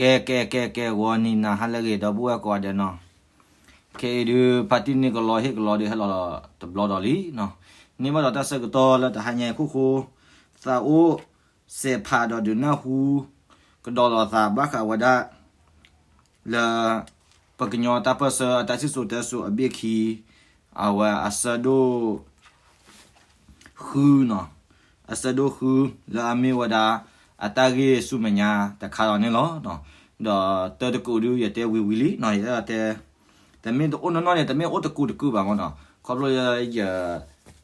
ကဲ ကဲ ကဲ ကဲ ဂီၤနံၤနၤဟါလၢအဂ့ၤ ဒီပုၢ်ဝဲၢ်ကိးဂၤဒဲးနီၤ. ခဲအံၤဒုး ဖါတံၢ်န့ၣ်ကလီဟ့ၣ်ကလီဒုး ဟဲလီၤဒီးတဘျီဒီးလံနီၤ. န့ၢ်ဘၣ်ဒီးတၢ်ဆၢကတီၢ်လၢတဟါညါအံၤအခိၣ်ဃိ သးအိၣ်စဲးဖးဒီးဒုးနၢ်ဟူ ကဒီးလိာ်သးဘၣ်ဃးဝဲဒၣ် လၢ ပကညီတၢ်ပၢၢ်ဆၢအတၢ်စံၣ်စိၤတဲစိၤအဘ့ၣ်ခံ အဝဲအဆၢဒိၣ် ဃုနီၤ, အဆၢဒိၣ်ဃု လၢအမ့ၢ်ဝဲဒၣ် အတၢ်ဂ့ၢ်ဆူမဲာ်ညါတခါလီၤန့ၣ်လီၤ. ဒီးတၢ်တကူးဒုး ယတဲဝံၤဝံၤလံနီၤ, ယအဲၣ်ဒိးတဲ တမ့ၢ်တအိၣ်နီၢ်နီၢ်န့ၣ် တမ့ၢ်အိၣ်တကူးတကူးဘၣ်မ့ၢ်နီၤ, ခီဖျိယ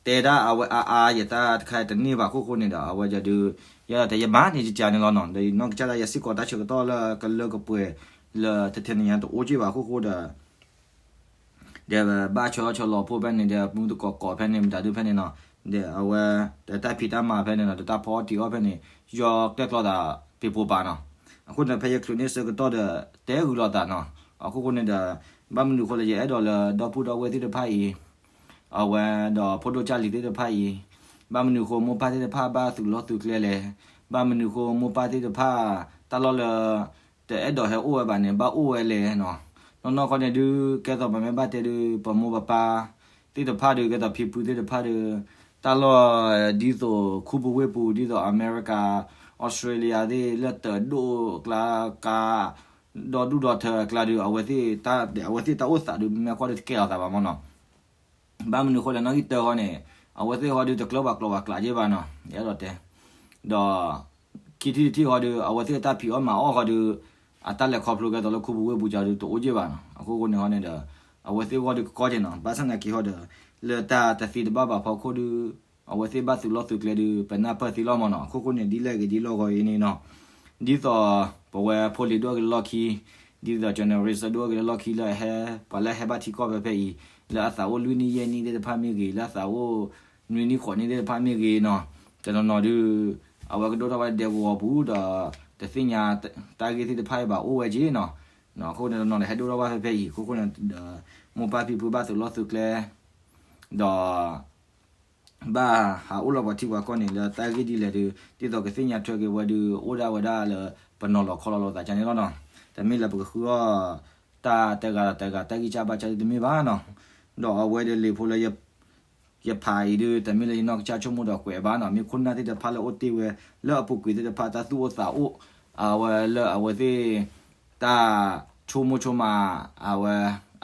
တဲဒၣ်အဝဲအါအါ ယတၢ်တခါ တန့ၢ်ဘၣ်အခိၣ်ဃိန့ၣ်ဒီး အဝဲဒုး ယအဲၣ်ဒိးတဲ ယမၤန့ၢ်ကကါန့ၣ်လီၤနီၤ. ဒီးယနီၢ်ကစၢ်ဒၣ် ယစ့ၢ်ကီးတၢ်ဆၢကတီၢ်လၢကလၢကပှဲၤ လၢတထဲန့ၣ်ညါတအိၣ်က့ၢ်ဘၣ်အခိၣ်ဃိဒီး ဒီးဘၣ်ဆၢအီၣ်ဆၢလီၤဖိဖဲန့ၣ် ဒီးမူတကိးကိးဖဲန့ၣ် မတၤဒုဖဲန့ၣ်နီၤ, ဒီးအဝဲ ဒီးတၢ်ဖံးတၢ်မၤဖဲန့ၣ်နီၤ, ဒီးတၢ်ဖီအီၣ်တံၤအီၣ်ဖဲန့ၣ် ယီၤကျဲၣ်ကျီသးပ့ၤပိာ်ပာ်နီၤ. အဃိန့ၣ် ဖဲယချုးန့ၢ်ဆၢကတီၢ်ဒီး တဲဂုာ်လိာ်သးနီၤ. အခိၣ်ဃိန့ၣ်ဒီး ဘၣ်မနုၤဃိလၢယအဲၣ်ဒိးလၢဒီပုၢ်ဒီဝဲၢ်သ့ၣ်တဖၣ်အံၤ အဝဲဒီးဖိဒိၣ်ကၢ်လံၤသ့ၣ်တဖၣ်အံၤ ဘၣ်မနုၤဃိ မိၢ်ပၢ်သ့ၣ်တဖၣ်ဘၣ်သုးလီၢ်သုးကျဲလဲၣ်, ဘၣ်မနုၤဃိ မိၢ်ပၢ်သ့ၣ်တဖၣ် တၢ်လီၢ်လၢ တအဲၣ်ဒိးဟဲအိၣ်ဝဲဘၣ်န့ၣ် ဘၣ်အိၣ်ဝဲလဲၣ်နီၤ. နီၢ်နီၢ်ခီန့ၣ်ဒုး ကဲသိးပမ့ၢ်ဘၣ်တဲဒုး ပမိၢ်ပပၢ်သ့ၣ်တဖၣ်ဒုး ကဲသိးဖံဖုသ့ၣ်တဖၣ်ဒုး တၢ်လီၢ်ဒ်သိးခူပူၤဝ့ၢ်ပူၤ ဒ်သိးအမဲရကၤ အီစထြ့လယါသ့ၣ် လၢတၢ်ဒိၣ်အကျါကါ ဒီဒူၣ်ဒီထၢအကျါဒုး အဝဲသ့ၣ်တၢ်အိၣ်သးဒုး မ့ၢ်ကွၢ်ဒုးတကဲလီၤသးဘၣ်မ့ၢ်နီၤ. ဘၣ်မနုၤဃိလဲၣ် နီၣ်ဂံၢ်တၢဃီန့ၣ် အဝဲသ့ၣ်ဃီဒုး တကျၢၤဘၣ်ကျိးဘၣ်ကျးက့ဘၣ်နီၤ ယအဲၣ်ဒိးတဲ. ဒီး ခံထံၣ်တထံၣ်ဃီဒုး အဝဲသ့ၣ်တၢ်ဖံးအီၣ်မၤအီၣ်ဃီဒုး အတၢ်လဲၤခီဖျိကဲသိးလၢခူပူၤဝ့ၢ်ပူၤကီဒုး တအိၣ်က့ဘၣ်နီၤ. အဃိဃိန့ၣ်ဃီန့ၣ်ဒီး အဝဲသ့ၣ်ဂီၢ်ဒုးကကီက့နီၤ. ဘၣ်ဆၣ်သနာ်က့ဃီဒီး လၢတၢ်တသံတဘၣ်ဘၣ်ဖီခိၣ်ဒုး အဝဲသ့ၣ်ဘၣ်သုးလီၢ်သုးကျဲဒုး ပနၢ်ပၢၢ်သ့လီၤမ့ၢ်နီၤ. အဃိဃိန့ၣ် ဒ်လဲၣ်ဂ့ၤဒ်လဲၣ်ဂ့ၤအံၤန့ၣ်နီၤ ဒ်သိး ပဝဲဖိလံၤဒိၣ်ဂ့ၤလၢလီၢ်ခံ ဒ်သိး generation ဒိၣ်ဂ့ၤလၢလီၢ်ခံလၢအဟဲ ပှၤလၢအဟဲဘၣ်ထံကီၢ်ဖဲဖဲအံၤ လၢအသးအိၣ်လွံၢ်နံၣ်ယဲၢ်နံၣ်သ့ၣ်တဖၣ်မ့ၢ်ဂ့ၤ လၢအသးအိၣ် နွံနံၣ်ဃိးနံၣ်သ့ၣ်တဖၣ်မ့ၢ်ဂ့ၤနီၤ တနီၤနီၤဒုး အဝဲကဒိၣ်ထီၣ်ဘၣ်ဒဲကဝီၤပူၤဒီး တသ့ၣ်ညါတၢ်ဂ့ၢ်သ့ၣ်တဖၣ်အံၤဘၣ်အိၣ်ဝဲက့နီၤ. အဃိန့ၣ်တနီၤန့ၣ် ဟဲဒိၣ်ထီၣ်ဘၣ်ဖဲဖဲအံၤ အဃိဃိန့ၣ်ဒီး မိၢ်ပၢ်ဖံဖုဘၣ်သုးလီၢ်သုးကျဲ ဒီး ဘၣ်ဟးအိၣ်လီၤပှၤထံပှၤကီၢ်န့ၣ် လၢတၢ်ဂ့ၢ်ဒ်လဲၣ်ဒုး ဒ်သိးကသ့ၣ်ညါထွဲက့ၤဝဲဒုး အိၣ်ဒၣ်ဝဲဒၣ်လၢ ပနီၤလီၤခီလီၤလိာ်သးကန့ၣ်လီၤနီၤ. တမ့ၢ်လၢပကဃုအီၣ် တၢ်တဂၤဒီးတဂၤ တၢ်ဂံၢ်စၢ်ဘါစၢ်ဒုးတမ့ၢ်ဘၣ်နီၤ. ဒီးအဝဲဒီးလံာ်ဖိလၢ ယဖးအံၤဒုး တမ့ၢ်လၢယနီၢ်ကစၢ်ဆိကမိၣ်ဒီးကွဲးဘၣ်နီၤ. မ့ၢ်ခိၣ်နၢ်သ့ၣ်တဖၣ်လၢအိၣ်တ့ၢ်ဝဲ လၢအပူၤကွံာ်သ့ၣ်တဖၣ် တၢ်သူၣ်အိၣ်သးအိၣ် အဝဲလၢအဝဲသ့ၣ် တၢ်ဆိကမိၣ်ဆိကမး အဝဲ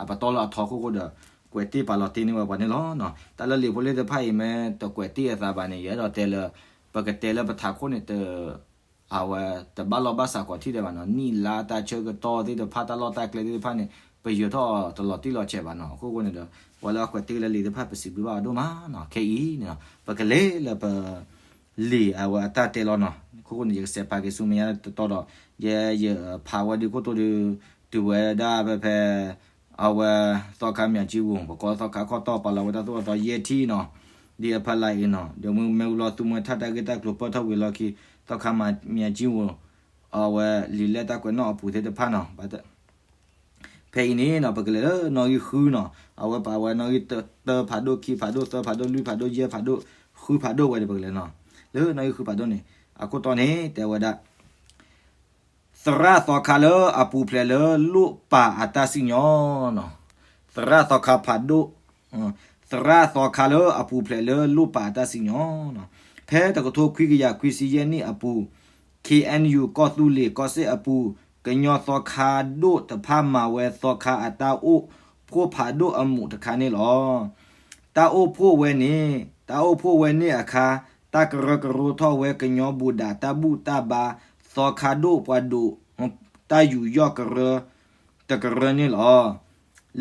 အပတီၢ်လၢအထီအခိၣ်ဃိဒီး ကွဲးတ့ၢ်ပာ်လီၤတ့ၢ်န့ၢ်ဝဲပှၤန့ၣ်လီၤ. တၢ်လၢလံာ်ဖိလံာ်သ့ၣ်တဖၣ်အံၤ မ့ၢ်တကွဲးတ့ၢ်အသးဘၣ်န့ၣ် ယအဲၣ်ဒိးတဲလၢ ပကတဲလၢပထးခိၣ်န့ၣ် အဝဲတဘၣ်လီၢ်ဘၣ်စးကိးထံၣ်ဒဲးဘၣ်နီၤ. နံၣ်လါတၢ်ဆၢကတီၢ်သ့ၣ်တဖၣ် တၢ်လီၢ်တၢ်ကျဲသ့ၣ်တဖၣ်န့ၣ် ပယၢၤထီၣ်တလီၤတံၢ်လီၤဆဲးဘၣ်နီၤ. အဃိဃိန့ၣ်ဒီး ပှၤလၢအကွဲးတ့ၢ်လၢလံာ်သ့ၣ်တဖၣ် ပစံးဘျုးဘၣ်အီၤဒိၣ်မးနီၤ. ခဲအံၤန့ၣ် ပကလဲၤလၢပ လံာ်အဝဲအတၢ်တဲလီၤနီၤ. အဃိဃိန့ၣ် ယကစဲးဖးက့ၤဆူမဲာ်ညါတတီဒီး ယဲယဖးဝဲဒုးခိၣ်တိဒုး တုၤဝဲဒၣ်ဖဲဖဲ အဝဲ သီခါမၠးကၠံဝူၤ ပကိးသီခါခီၣ်တီပာ်လီၤဝဲဒၣ်သိၣ်အသီယဲၢ်ထံၣ်နီၤ. ဒ်အဖီလာ်အံၤနီၤ ဒီးမ့ၢ်မ့ၢ်ဝံၤလီၤ သုးမွဲထၣ်တၢ်ဂ့ၢ်တၢ်ကျိၤပၢၢ်ထီၣ်ဝံၤလီၢ်ခံ သီခါမၠးကၠံဝူၤ အဝဲလံာ်လဲၢ်တၢ်ကွဲးနီၣ်အပူၤသ့ၣ်တဖၣ်နီၤ. ဖဲအံၤန့ၣ်နီၤ ပကလဲၤလၢနီၣ်ဂံၢ်ဃုနီၤ. အဝဲပာ်ဝဲနီၣ်ဂံၢ်တၢဖးဒိၣ် ခံဖးဒိၣ် သၢဖးဒိၣ် လွံၢ်ဖးဒိၣ် ယဲၢ်ဖးဒိၣ် ဃုဖးဒိၣ်ဝဲန့ၣ်ပကလဲၤနီၤ. လၢနီၣ်ဂံၢ်ဃုဖးဒိၣ်န့ၣ် အခိၣ်တီန့ၣ် တဲဝဲဒၣ် သရၣ်သီခါလၢအပူၤဖျဲးလၢလိၣ်ပာ်အတၢ်စံၣ်ညီနီၤ. သရၣ်သီခါဖးဒိၣ်, သရၣ်သီခါလၢအပူၤဖျဲးလၢလိၣ်ပာ်အတၢ်စံၣ်ညီနီၤ. ဖဲတကထိခွံကယၤခွံဆံယဲၢ်နံၣ်အပူၤ ခ့ၣ်အဲၣ်ယူၣ် ကီၢ်သူလ့ၤကီၢ်စဲၣ်အပူၤ ကညီသီခါဒိၣ်တဖၣ်မၤဝဲသီခါအတၢ်အိၣ်ဖှိၣ်ဖးဒိၣ်အမူးတခါန့ၣ်လီၤ. တၢ်အိၣ်ဖှိၣ်ဝဲန့ၣ်, တၢ်အိၣ်ဖှိၣ်ဝဲန့ၣ်အခါ တၢ်ကရၢကရိထီၣ်ဝဲကညီဘူးဒးတၢ်ဘူၣ်တၢ်ဘါ သီခါဒိၣ်ပှၤဒိးတၢ်ယူးယီၣ်ကရၢ တကရၢန့ၣ်လီၤ.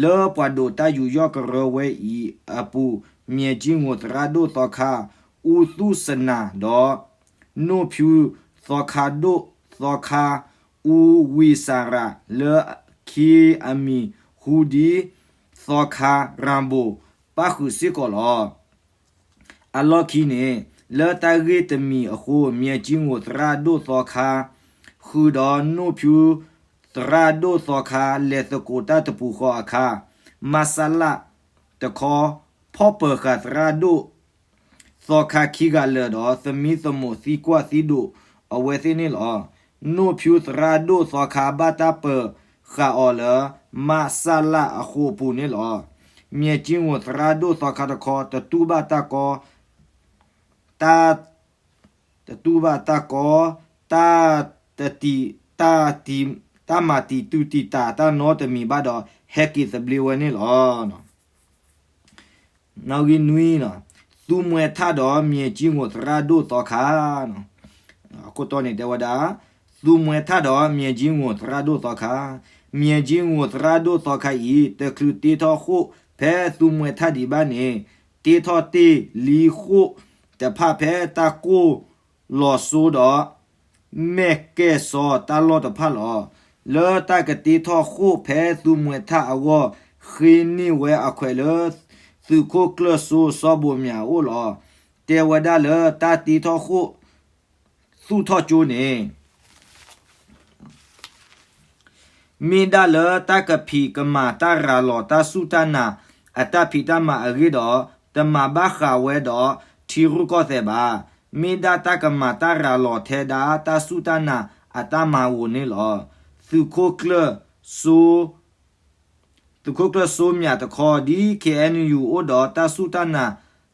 လၢပှၤဒိးတၢ်ယူးယီၣ်ကရၢဝဲအံၤအပူၤ မၠဲကၠံဝူၤသရၣ်ဒိၣ်သီခါ အူသူၣ်စနၢ်ဒီး နိၣ်ဖၠူသီခါဒိၣ်သီခါ အူဝံစၤရး လၢခံအမံၤဟူဒ် သီခါရၤဘိၣ် ပၣ်ဃုာ်စ့ၢ်ကီးလီၤ. အလီၢ်ခံန့ၣ် လၢတၢ်ဂ့ၢ်တမံၤအဃိ မၠဲကၠံဝူၤသရၣ်ဒိၣ်သီခါ ဃုာ်ဒီးနိၣ်ဖၠူသရၣ်ဒိၣ်သီခါ လဲၤသကိးတၢ်တပူၤဃီအခါ မၤစၢ်လၣ်တခီ ဖီၣ်ပၢၤဃာ်သရၣ်ဒိၣ်သီခါခံဂၤလၢာ်ဒီး သမံသမိးသံကွၢ်သံဒိးအဝဲသ့ၣ်န့ၣ်လီၤ. နိၣ်ဖၠူသရၣ်ဒိၣ်သီခါဘၣ်တၢ်ပၢၤဃာ်အီၤလၢ မးစၢ်လၣ်အဃိာ်အပူၤန့ၣ်လီၤ. မၠဲၣ်ကၠံဝိၣ်သရၣ်ဒိၣ်သီခါတခီ တတူၢ်ဘၣ်တၢ်ကီ တၢ် တတူၢ်ဘၣ်တၢ်ကီ တၢ်တတံာ် တၢ်တံာ် တၢ်မၤတံာ်တူၢ်တံာ်တာ်တၢ်နီတမံၤဘၣ်ဒီး ဟဲက့ၤသဘျ့ဝဲန့ၣ်လီၤ. နီၣ်ဂံၢ်နွံ, သူမှဲထၣ်ဒီးမၠဲၣ်ကၠံဝိၣ်သရၣ်ဒိၣ်သီခါ, အခိၣ်တီန့ၣ်တဲဝဲဒၣ်, သူမှဲထၣ်ဒီးမၠဲၣ်ကၠံဝိၣ်သရၣ်ဒိၣ်သီခါ, မၠဲၣ်ကၠံဝိၣ်သရၣ်ဒိၣ်သီခါအံၤ တချုးတ့ထီၣ်ဃိၣ်ဖဲသူမှဲထၣ်ဒံးဘၣ်န့ၣ်, တ့ထီၣ်တ့ၢ်လံဃိၣ်တဖၣ်ဖဲတၢ်ကိၢ်လီၤစိဒီး မဲာ်ကဲၣ်စီၤတၢ်လီၢ်တဖၣ်လီၤ. လၢတၢ်ကတ့ထီၣ်ဃိၣ်ဖဲသူမှဲထၣ်အဂီၢ် ဃ့န့ၢ်ဝဲအခွဲးလၢ သုးခိၣ်ကျၢၢ်စိစီဘိးမၠးအအိၣ်လီၤ. တဲဝဲဒၣ်လၢတၢ်တ့ထီၣ်ဃိၣ် သူၣ်ထီၣ်ကၠိန့ၣ် မ့ၢ်ဒၣ်လၢတၢ်ကဖံးကမၤတၢ်ရၤလီၤတၢ်စူၢ်တၢ်နာ်အတၢ်ဖံးတၢ်မၤအဂ့ၢ်ဒီး တမၤဘၣ်ဃးဝဲဒီးထံရူၢ်ကီၢ်သဲးဘၣ်. မ့ၢ်ဒၣ်တၢ်ကမၤတၢ်ရၤလီၤထဲဒၣ်တၢ်စူၢ်တၢ်နာ်အတၢ်မၤဧိၤန့ၣ်လီၤ. သုးခိၣ်ကျၢၢ်စိ သုးခိၣ်ကျၢၢ်စိမၠးတခီ ဒ် ခ့ၣ်အဲၣ်ယူၣ် အိၣ်ဒီးတၢ်စူၢ်တၢ်နာ်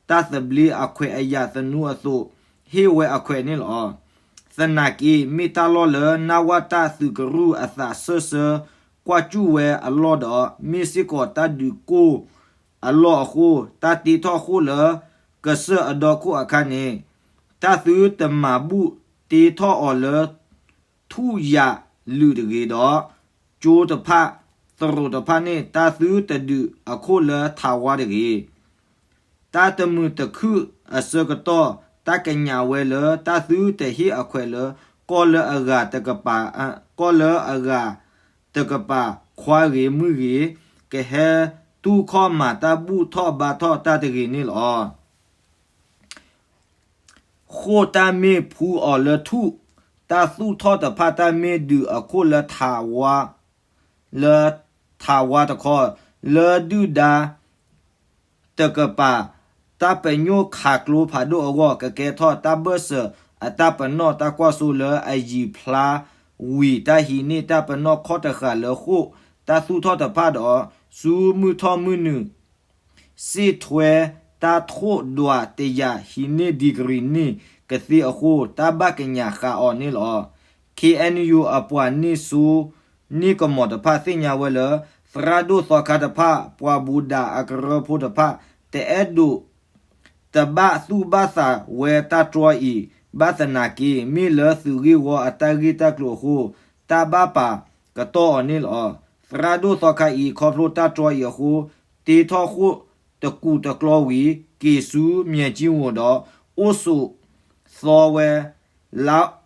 တၢ်သဘျ့အခွဲးအယာ်သနူအသိး ဟ့ၣ်ဝဲအခွဲးန့ၣ်လီၤ. သနာ်က့ မ့ၢ်တၢ်လီၢ်လၢ နဝတ သုးကရူၢ်အသးစၢၢ်ဆၢ ကွၢ်စူၣ်ဝဲအလီၢ်ဒီး မ့ၢ်စ့ၢ်ကီးတၢ်ဒုးကိၢ်အလီၢ်အဃိ တၢ်တ့ထီၣ်ဃိၣ်လၢ ကစၢၢ်အဒီခိၣ်အခါန့ၣ် တၢ်သုတမၤဘူၣ်တ့ထီၣ်အီၤလၢ ထူၣ်ယၤလုာ်တဂ့ၤဒီး ကၠိတဖၣ် သရိာ်တဖၣ်န့ၣ် တၢ်သုတဒုးအခိၣ်လၢထးဝါတဂ့ၤ. တၢ်တမုာ်တခုၣ်အဆၢကတီၢ် တၢ်ကညးဝဲလၢ တၢ်သုတဟ့ၣ်အခွဲးလၢ ကီၢ်လၢအဂၤတကပၤ ကီၢ်လၢအဂၤတကပၤ ခွါဂ့ၤမုၢ်ဂ့ၤ ကဟဲတူၢ်ခီၣ်မၤတၢ်ဘူၣ်ထီၣ်ဘါထီၣ်တၢ်တဂ့ၤန့ၣ်လီၤ. ဃိၣ်တၢ်မ့ၢ်ဖှူအီၤလၢထူၣ်, တၢ်သူၣ်ထီၣ်တဖၣ်တၢ်မ့ၢ်ဒုးအခိၣ်လၢထးဝါ, လၢထးဝါတခီ, လၢဒုၣ်ဒါတကပၤ တၢ်ပညိၣ်ခးကျိဖးဒိၣ်အဂီၢ် ကကဲထီၣ်တၢ်ဘၢၣ်စၢၤအတၢ်ပနီၣ်တၢ်ကွၢ်စိလၢအယံၤဖျါဝံၤ တၢ်ဟံးန့ၢ်တၢ်ပနီၣ်ခီၣ်တဃာ်လၢဃိၣ်တၢ်သူၣ်ထီၣ်တဖၣ်ဒီး ဆူမုၢ်ထီၣ်မုၢ်နုာ် စ့ၣ်ထွဲတၢ်ထိၣ်ဒွးတယာ်ဟံးန့ၢ် degree န့ၣ်ကသ့အဃိ တၢ်ဘၣ်ကညးဃာ်အီၤန့ၣ်လီၤ. ခ့ၣ်အဲၣ်ယူၣ် အပှၤန့ၢ်စိန့ၢ်ကမီၤတဖၣ်သ့ၣ်ညါဝဲလၢ သရၣ်ဒိၣ်သီခါတဖၣ် ပှၤဘူးဒးအကရၢဖိတဖၣ် တအဲၣ်ဒိး တဘၣ်သူၣ်ဘၣ်သးဝဲတၢ်တြီအံၤ ဘၣ်သနာ်က့ မ့ၢ်လၢသုးဂ့ၢ်ဝီအတၢ်ဂ့ၢ်တၢ်ကျိၤအဃိ တၢ်ဘၣ်ပာ်ကတီၢ်အီၤန့ၣ်လီၤ. သရၣ်ဒိၣ်သီခါအံၤ ခီဖျိတၢ်တြီအံၤအဃိ တ့ထီၣ်ဃိၣ်တကူးတကျီဝံၤ က့ၤဆူမၠဲၣ်ကၠံဝိၤဒီး အိၣ်ဆိးသီဝဲ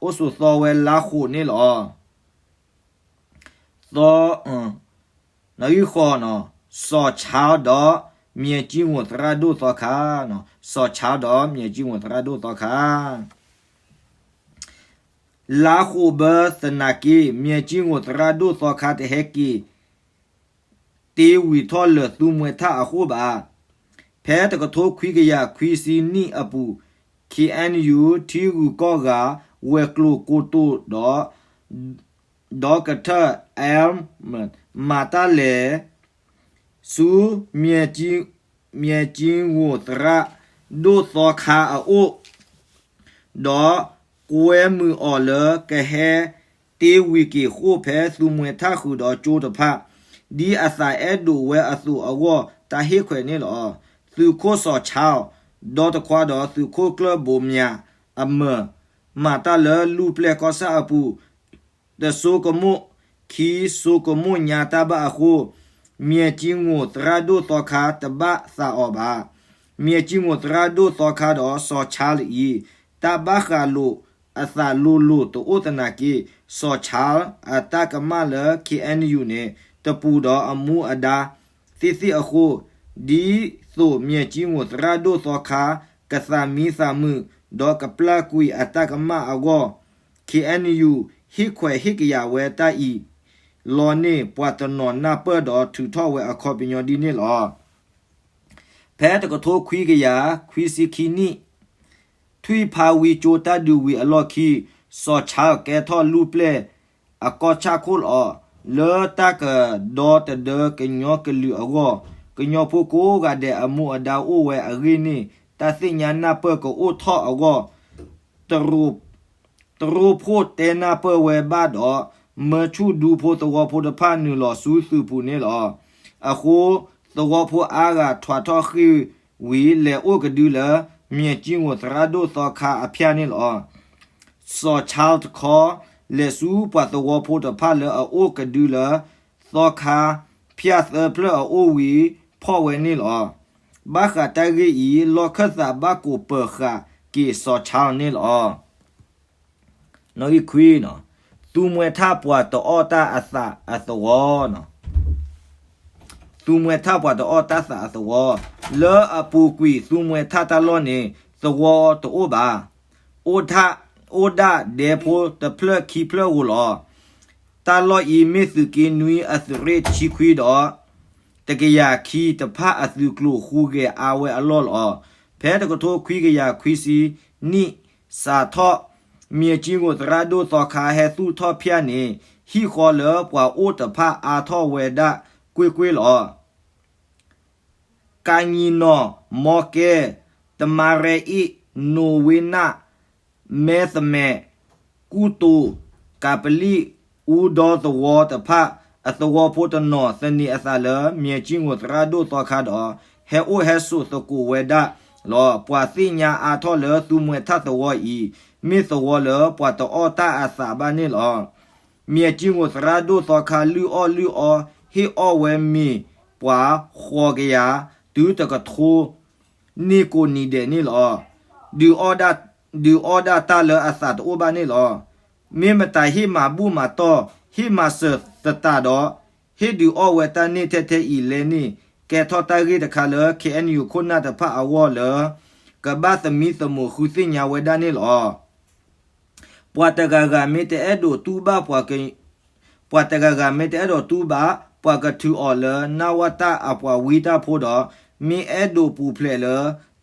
အိၣ်ဆိးသီဝဲလါဃိးန့ၣ်လီၤ. သီ နဂံၢ်ဃီနီၤ စီၤဆါဒီးမၠဲၣ်ကၠံဝိၣ်သရၣ်ဒိၣ်သီခါ, စီၤဆါဒီးမၠဲၣ်ကၠံဝိၣ်သရၣ်ဒိၣ်သီခါ လါဃိးဘၢသနာ်က့ မၠဲၣ်ကၠံဝိၣ်သရၣ်ဒိၣ်သီခါတဟဲက့ၤ တ့ဝံၤထီၣ်လၢာ်သူမှဲထၣ်အဃိဘၣ်. ဖဲတကထိခွံကယၤခွံဆံနံၣ်အပူၤ ခ့ၣ်အဲၣ်ယူၣ် ထံဂုၤကီၢ်ဂၤ ဝဲၤကျိၤကိတိာ်ဒီး ဒီကထၢၣ် အဲလ် မၤတၢ်လဲၤ ဆူ မၠဲၣ်ကၠံဝိၣ်သရၣ်ဒိၣ်သီခါအအိၣ် ဒီးကွဲမုာ်အီၤလၢကဟဲတ့ဝံၤက့ၤဃိၣ်ဖဲသူမှဲထၣ်ဃုာ်ဒီးကၠိတဖၣ် ဒ်အသးအဲၣ်ဒိးဝဲအသိးအဂီၢ် တၢ်ဟ့ၣ်ခွဲးန့ၣ်လီၤ. သုးခိၣ်စီၤဆါ ဒီတခွါဒီးသုးခိၣ်ကျၢၢ်ဘိးမၠးအမၢ် မၤတၢ်လၢလူၢ်ပျဲၢ်ကီၢ်ဆၣ်အပူၤ တစိကမိၣ် ခံစိကမိၣ်ညါတၢ်ဘၣ်အဃိ မၠဲၣ်ကၠံဝိၣ်သရၣ်ဒိၣ်သီခါတဘၣ်သးအီၤဘၣ်. မၠဲၣ်ကၠံဝိၣ်သရၣ်ဒိၣ်သီခါဒီးစီၤဆါလၢအံၤ တၢ်ဘၣ်ဃးလိာ်အသးလိၤလိၤတအိၣ်သနာ်က့ စီၤဆါအတၢ်ကမၣ်လၢ ခ့ၣ်အဲၣ်ယူၣ်န့ၣ် တပူၤဒီးအမူအဒါသ့ၣ်သ့ၣ်အဃိ ဒ်သိးမၠဲၣ်ကၠံဝိၣ်သရၣ်ဒိၣ်သီခါ ကသးမံသးမုာ် ဒီးကပျၢ်ကွံာ်အတၢ်ကမၣ်အဂီၢ် ခ့ၣ်အဲၣ်ယူၣ် ဟ့ၣ်ခွဲးဟ့ၣ်ကယာ်ဝဲတၢ်အံၤ လီၤန့ၢ် ပှၤတနီၤနၢ်ပၢၢ်ဒီးထုးထီၣ်ဝဲအခီပညီဒ်န့ၣ်လီၤ. ဖဲတကထိခွံကယၤခွံဆံခံနံၣ် ထွံၣ်ဖါဝံကၠိတၢ်ဒုးဝံၤအလီၢ်ခံ စီၤဆၣ်ကဲထီၣ်လူၢ်ပျဲၢ်အကီၢ်ဆၣ်ခိၣ်လီၤ. လၢတၢ်ကဒီတဒၢကညီကလုာ်အဂီၢ်, ကညီဖိကိးဂၤဒဲးအမူအဒါအိၣ်ဝဲအဂ့ၢ်န့ၣ် တၢ်သ့ၣ်ညါနၢ်ပၢၢ်ကအိၣ်ထီၣ်အဂီၢ်, တရူးဖိတဲနၢ်ပၢၢ်ဝဲဘၣ်ဒီး မၢဆူၣ်ဒူဖိသဝီဖိတဖၣ်နုာ်လီၤဆူသုးပူၤန့ၣ်လီၤ. အဃိ သဝီဖိအါဂၤထွးထီၣ်ဃ့ၢ်ဝံၤ လဲၤအိၣ်ကဒုလၢ မၠဲၣ်ကၠံၣ်ငိၣ်သရၣ်ဒိၣ်သီခါအဖၠၣ်န့ၣ်လီၤ. စီၤဆၣ်တခီ လဲၤဆူပှၤသဝီဖိတဖၣ်လၢအအိၣ်ကဒုလၢ သီခါဖၠၣ်သၢဖျၢၣ်အအိၣ်ဝံၤ ဖီၣ်ဝဲန့ၣ်လီၤ. ဘၣ်ဃးတၢ်ဂ့ၢ်အံၤ လီၢ်ခၢၣ်သးဘၣ်ကိးပၢၤဃာ်က့ၤစီၤဆၣ်န့ၣ်လီၤ. နီၣ်ဂံၢ်ခွံ, သူမှဲထၣ်ပှၤတအီၣ်တၢ်အသးအသဝီ, သူမှဲထၣ်ပှၤတအီၣ်တၢ်သးအသဝီ, လၢအပူၤကွံာ်သူမှဲထၣ်တၢ်လီၢ်န့ၣ် သဝီတအိၣ်ဘၣ်. အိၣ်ထ, အိၣ်ဒၣ်ဒဲဖိတဖျၢၣ်ခံဖျၢၣ်ဧိၤလီၤ. တၢ်လီၢ်အံၤမ့ၢ်သုးက့နွံအသုးရ့ၣ်တဆံခွံဒီး တကယၤခံတဖၣ်အသုးကျိၤဃုဂဲၤအါဝဲအလီၢ်လီၤ. ဖဲတကထိခွံကယၤခွံဆံနံၣ်စးထီၣ် မၠဲၣ်ကၠံၣ်ငိၣ်သရၣ်ဒိၣ်သီခါဟဲသူၣ်ထီၣ်ဖၠၣ်န့ၣ် ဟံၣ်ဃီလၢပှၤအိၣ်တဖၣ်အါထီၣ်ဝဲဒၣ်ကွ့ၢ်ကွ့ၢ်လီၤ. ကၣ်ညီၣ်နီၣ်, မီကဲ, တမါရဲအ့ၣ်, နိဝ့နၣ်, မဲသမး, ကူၣ်တိၤ, ကးပလံၣ်, အူဒီသဝီတဖၣ် အသဝီဖိတနီၤသန့ၤအသးလၢ မၠဲၣ်ကၠံၣ်ငိၣ်သရၣ်ဒိၣ်သီခါဒီး ဟဲအိၣ်ဟဲဆိးသကိးဝဲဒၣ်လီၤ. ပှၤသ့ၣ်ညါအါထီၣ်လၢသူမှဲထၣ်သဝီအံၤ မ့ၢ်သဝီလၢပှၤတအီၣ်တၢ်အသးဘၣ်န့ၣ်လီၤ. မၠဲၣ်ကၠံၣ်ငိၣ်သရၣ်ဒိၣ်သီခါလုၢ်အီၣ်လုၢ်အီ ဟ့ၣ်အီၣ်ဝဲမ့ၤပှၤဃိးကယၤ တုၤတကထိနံၣ်ကိးနံၤဒဲးန့ၣ်လီၤ. ဒုးအီၣ်ဒၣ်, ဒုးအီၣ်ဒၣ်တၢ်လၢအသးတအိၣ်ဘၣ်န့ၣ်လီၤ. မ့ၢ်မတၤဟ့ၣ်မၤဘူၣ်မၤတီၢ်, ဟ့ၣ်မၤစၢၤသတးဒီး ဟ့ၣ်ဒုးအီၣ်ဝဲတၢ်န့ၣ်ထဲထဲအံၤလဲၣ်န့ၣ် ကဲထီၣ်တၢ်ဂ့ၢ်တခါလၢ ခ့ၣ်အဲၣ်ယူၣ် ခိၣ်နၢ်တဖၣ်အဂီၢ်လၢ ကဘၣ်သမံသမိးဃုသ့ၣ်ညါဝဲဒၣ်န့ၣ်လီၤ. ပှၤတဂၤဂၤမ့ၢ်တအဲၣ်ဒိးတူၢ်ဘၣ်ပှၤက, ပှၤတဂၤဂၤမ့ၢ်တအဲၣ်ဒိးတူၢ်ဘၣ် ပှၤကထုးအီၤလၢ နဝတ အပှၤဝံတၢ်ဖိဒီး မ့ၢ်အဲၣ်ဒိးပူၤဖျဲးလၢ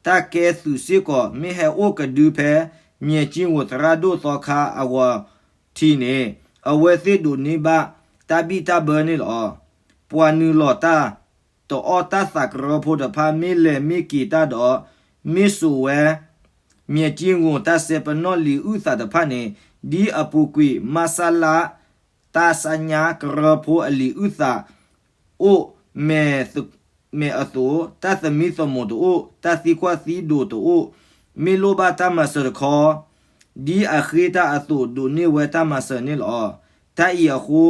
တၢ်ကဲသုးစ့ၢ်ကီး မ့ၢ်ဟဲအိၣ်ကဒုဖဲ မၠဲၣ်ကၠံၣ်ငိၣ်သရၣ်ဒိၣ်သီခါအဂီၤထံးန့ၣ် အဝဲသ့ၣ်ဒိးန့ၢ်ဘၣ်တၢ်ဘံၣ်တၢ်ဘၢန့ၣ်လီၤ. ပှၤနုာ်လီၤတၢ် တအီၣ်တၢ်သးကရၢဖိတဖၣ် မ့ၢ်လဲၤမ့ၢ်က့ၤတၢ်ဒီး မ့ၢ်စိာ်ဝဲ မၠဲၣ်ကၠံၣ်ငိၣ်တၢ်စဲပနီၣ်လံာ်အုၣ်သးတဖၣ်န့ၣ် ဒ်အပူၤကွံာ် မဆလ တၢ်ဆါညါကရၢဖိအလံာ်အုၣ်သးအိၣ် မဲာ်အသိး တၢ်သမံသမိးတအိၣ် တၢ်သံကွၢ်သံဒိးတအိၣ် မ့ၢ်လိၣ်ဘၣ်တၢ်မၤစၢၤတခီ ဒ်အဃ့တၢ်အသိး ဒိးန့ၢ်ဝဲတၢ်မၤစၢၤန့ၣ်လီၤ. တၢ်အံၤအဃိ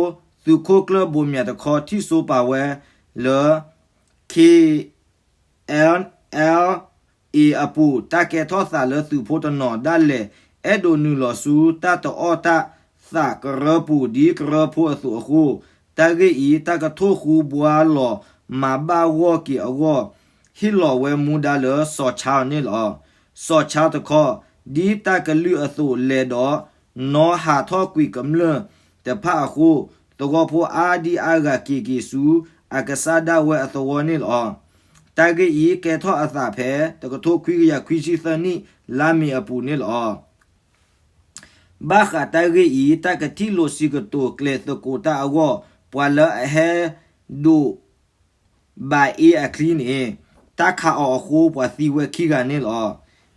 သုးခိၣ်ကျၢၢ်ဘိးမၠးတခီ ထံၣ်စိပာ်ဝဲလၢ ခ့ၣ် အဲလ် အပူၤ တၢ်ကဲထီၣ်သးလၢသုးဖိတနီၤဒၣ်လဲာ် အဲၣ်ဒိးနုာ်လီၤဆူတၢ်တအီၣ်တၢ်သးကရၢပူၤ ဒ်ကရၢဖိအသိးအဃိ တၢ်ဂ့ၢ်အံၤ တၢ်ကထိၣ်ဃူဘှါလီၤမၤဘၣ်ဂီၢ်က့ၤအဂီၢ် ဟ့ၣ်လီၤဝဲမူဒါလၢစီၤဆါန့ၣ်လီၤ. စီၤဆါတခီ ဒ်တၢ်ကလုၢ်အသိးလဲၤဒီး နီဟးထီၣ်ကွံာ်ကမျၢၢ်တဖၣ်အဃိ သဝီဖိအါဒံအါဂၤက့ၤက့ၤဆူ အကစၢ်ဒၣ်ဝဲအသဝီန့ၣ်လီၤ. တၢ်ဂ့ၢ်အံၤ ကဲထီၣ်အသးဖဲ တကထိခွံကယၤခွံဆံသၢနံၣ် လါမ့ၤအပူၤန့ၣ်လီၤ. ဘၣ်ဃးတၢ်ဂ့ၢ်အံၤ တၢ်ကထံၣ်လိာ်စံးကတိၤကျဲၤသကိးတၢ်အဂီၢ် ပှၤလၢအဟဲဒိး ဘၣ်အ့အချံန့ၣ် တၢ်ခးအီၤအဃိ ပှၤသံဝဲခံဂၤန့ၣ်လီၤ.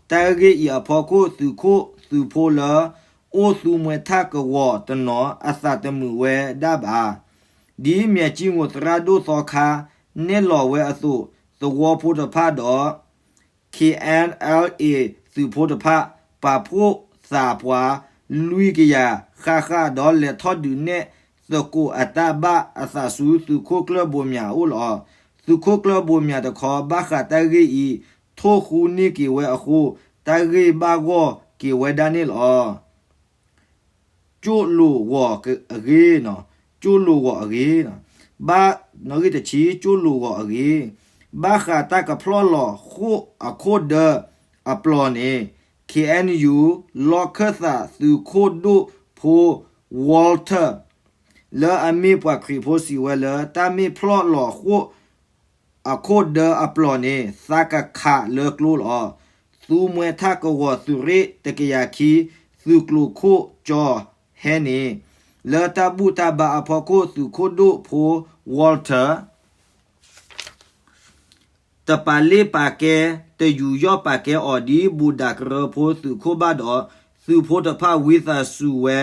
တၢ်ဂ့ၢ်အံၤအဖီခိၣ် သုးခိၣ်သုးဖိလၢ အိၣ်သူမှဲထၣ်ကဝီၤတနီၤ အသးတမုာ်ဝဲဒၣ်ဘၣ်. ဒ်မၠဲၣ်ကၠံၣ်ငိၣ်သရၣ်ဒိၣ်သီခါ နဲၣ်လီၤဝဲအသိး သဝီဖိတဖၣ်ဒီး ခ့ၣ်အဲၣ်အလ်အ့ သုးဖိတဖၣ် ပာ်ဖှိၣ်သးပှၤ လွံၢ်ကယၤဃၣ်ဃၣ် ဒီးလဲၤထီၣ်ဒုးနဲၣ်သကိးအတၢ်ဘၣ်အသးဆူသုးခိၣ်ကျၢၢ်ဘိးမၠးအအိၣ်လီၤ. သုးခိၣ်ကျၢၢ်ဘိးမၠးတခီ ဘၣ်ဃးတၢ်ဂ့ၢ်အံၤ ထိၣ်ဃူန့ၢ်က့ၤဝဲအဃိ တၢ်ဂ့ၢ်ဘၣ်ဂီၢ်က့ၤဝဲဒၣ်န့ၣ်လီၤ. ကၠိၣ်လိာ်ဂီၤအဂ့ၢ်, ကၠိၣ်လိာ်ဂီၤအဂ့ၢ်, ဘၣ်, နီၣ်ဂံၢ်တဆံ ကၠိၣ်လိာ်ဂီၤအဂ့ၢ်, ဘၣ်ဃးတၢ်ကဖျီၣ်လီၤဃိၣ်အခိၣ်ဒၢအပျီၢ်န့ၣ် ခ့ၣ်အဲၣ်ယူၣ် လီၢ်ခၢၣ်သးသုးခိၣ်ဒိၣ်ဖိ Walter လၢအမ့ၢ်ပှၤခရံာ်ဖိစံးဝဲလၢ တၢ်မ့ၢ်ဖျီၣ်လီၤဃိၣ် အခိၣ်ဒၢအပျီၢ်န့ၣ် သးကခးလၢကျိလီၤ. သူမှဲထၣ်ကဝီၤသုးရ့ၣ်တကယၤခံ သုးကျိၤခိၣ်ကၠီၤဟဲန့ၣ် လၢတၢ်ဘူၣ်တၢ်ဘါအဖီခိၣ် သုးခိၣ်ဒိၣ်ဖိ Walter တပာ်လ့ၣ်ပာ်ကဲ တယူးယီၣ်ပာ်ကဲအီၤဒ် ဘူၣ်ဒၣ်ကရၢဖိသုးခိၣ်ဘၣ်ဒီး သုးဖိတဖၣ်ဝံသးစူၤဝဲ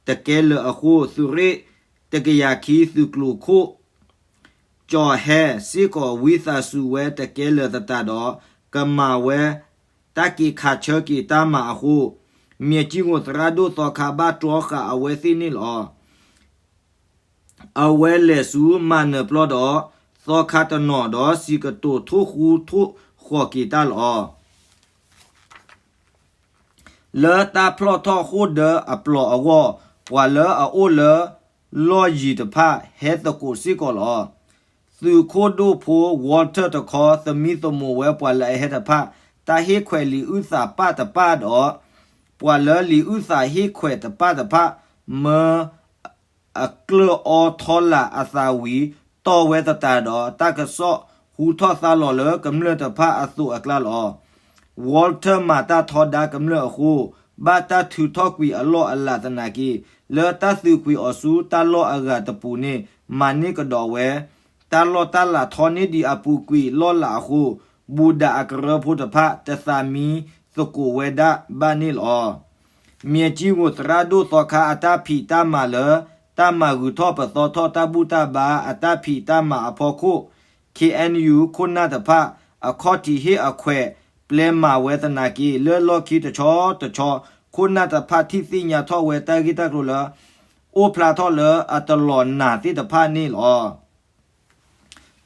တကဲလၢာ်အဃိ သုးရ့ၣ်တကယၤခံ သုးကျိၤခိၣ် ကၠီၤဟဲစ့ၢ်ကီးဝံသးစူၤဝဲတကဲလၢာ်သတးဒီး ကမၤဝဲတၢ်က့ၤခးဆၢက့ၤတၢ်မၤအဃိ မၠဲၣ်ကၠံၣ်ငိၣ်သရၣ်ဒိၣ်သီခါဘၣ်တြီဃာ်အဝဲသ့ၣ်န့ၣ်လီၤ. အဝဲလဲၤဆူမၤနၢၤပျီဒီး သီခါတနီၤဒီးစံးကတိၤထိၣ်ဃူထိၣ်ဃီၤက့ၤတၢ်လီၤ. လၢတၢ်ဖျီၣ်ထီၣ်ဃိၣ်ဒၢအပျီၤအဂီၢ် ပှၤလၢအအိၣ်လၢလီၢ်ယံၤတဖၣ်ဟဲသကိးစ့ၢ်ကီးလီၤ. သုးခိၣ်ဒိၣ်ဖိ Walter တခီ သမံသမိးဝဲပှၤလၢအဟဲတဖၣ် တၢ်ဟ့ၣ်ခွဲးလံာ်အုၣ်သးပၣ်တပၣ်ဒီး ပှၤလၢလံာ်အုၣ်သးဟ့ၣ်ခွဲးတပၣ်တဖၣ် မၢ အကျၢၢ်အီထီလာ်အသးဝံၤ တီၢ်ဝဲသတးဒီး တၢ်ကစီၣ်ဟူထီၣ်သါလီၤလၢကမျၢၢ်တဖၣ်အသိးအကျါလီၤ. Walter မၤတၢ်ထီဒါကမျၢၢ်အဃိ ဘၣ်တၢ်ထုးထီၣ်ကွံာ်အလီၢ်အလၤသနာ်က့ လၢတၢ်သုးကွံာ်အီၤဆူတၢ်လီၢ်အဂၤတပူၤန့ၣ် မၤန့ၢ်ကဒီးဝဲ တၢ်လီၢ်တၢ်လၤထီန့ၢ်ဒံးအပူၤကွံာ်လီၢ်လၤအဃိ ဘူၣ်ဒၣ်အကရၢဖိတဖၣ် တသးမံသကိးဝဲဒၣ်ဘၣ်န့ၣ်လီၤ. မၠဲၣ်ကၠံၣ်ငိၣ်သရၣ်ဒိၣ်သီခါအတၢ်ဖံးတၢ်မၤလၢ တၢ်မၤဂုၤထီၣ်ပသီထီၣ်တၢ်ဘူၣ်တၢ်ဘါအတၢ်ဖံးတၢ်မၤအဖီခိၣ် K N U ခိၣ်နၢ်တဖၣ် အခီၣ်ထံးဟ့ၣ်အခွဲးပျဲမၤဝဲသနာ်က့ လၢလီၢ်ခံတဆီတဆီ ခိၣ်နၢ်တဖၣ်ထံၣ်သ့ၣ်ညါထီၣ်ဝဲတၢ်ဂ့ၢ်တၢ်ကျိၤလၢ အိၣ်ဖျါထီၣ်လၢအတလီၤနာ်သ့ၣ်တဖၣ်န့ၣ်လီၤ.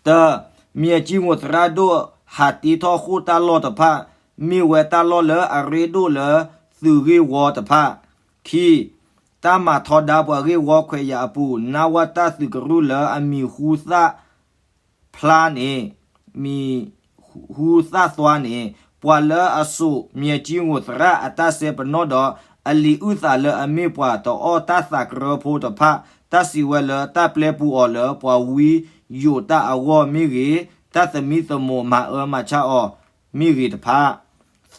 တၢ, မၠဲၣ်ကၠံၣ်ငိၣ်သရၣ်ဒိၣ်ဟးတ့ထီၣ်ဃိၣ်တၢ်လီၢ်တဖၣ် မ့ၢ်ဝဲတၢ်လီၢ်လၢအရ့ဒိၣ်လၢသုးဂ့ၢ်ဝီတဖၣ်. ခံ, တၢ်မၤထီဒါပှၤဂ့ၢ်ဝီခွဲးယာ်အပူၤ နဝတသုးကရူၢ်လၢအမံၤဟူသၣ်ဖျါန့ၣ် မံၤဟူသၣ်သွါန့ၣ် ပှၤလၢအစိာ်မၠဲၣ်ကၠံၣ်ငိၣ်သရၣ်အတၢ်စဲပနီၣ်ဒီး အလံာ်အုၣ်သးလၢအမ့ၢ်ပှၤတအီၣ်တၢ်သးကရၢဖိတဖၣ် တၢ်စံးဝဲလၢတၢ်ပျဲပူၤအီၤလၢပှၤဝံယိာ်တၢ်အဂီၢ်မ့ၢ်ဂ့ၤ, တၢ်သမံသမိးမၤအၢမၤဆါအီၤမ့ၢ်ဂ့ၤတဖၣ်.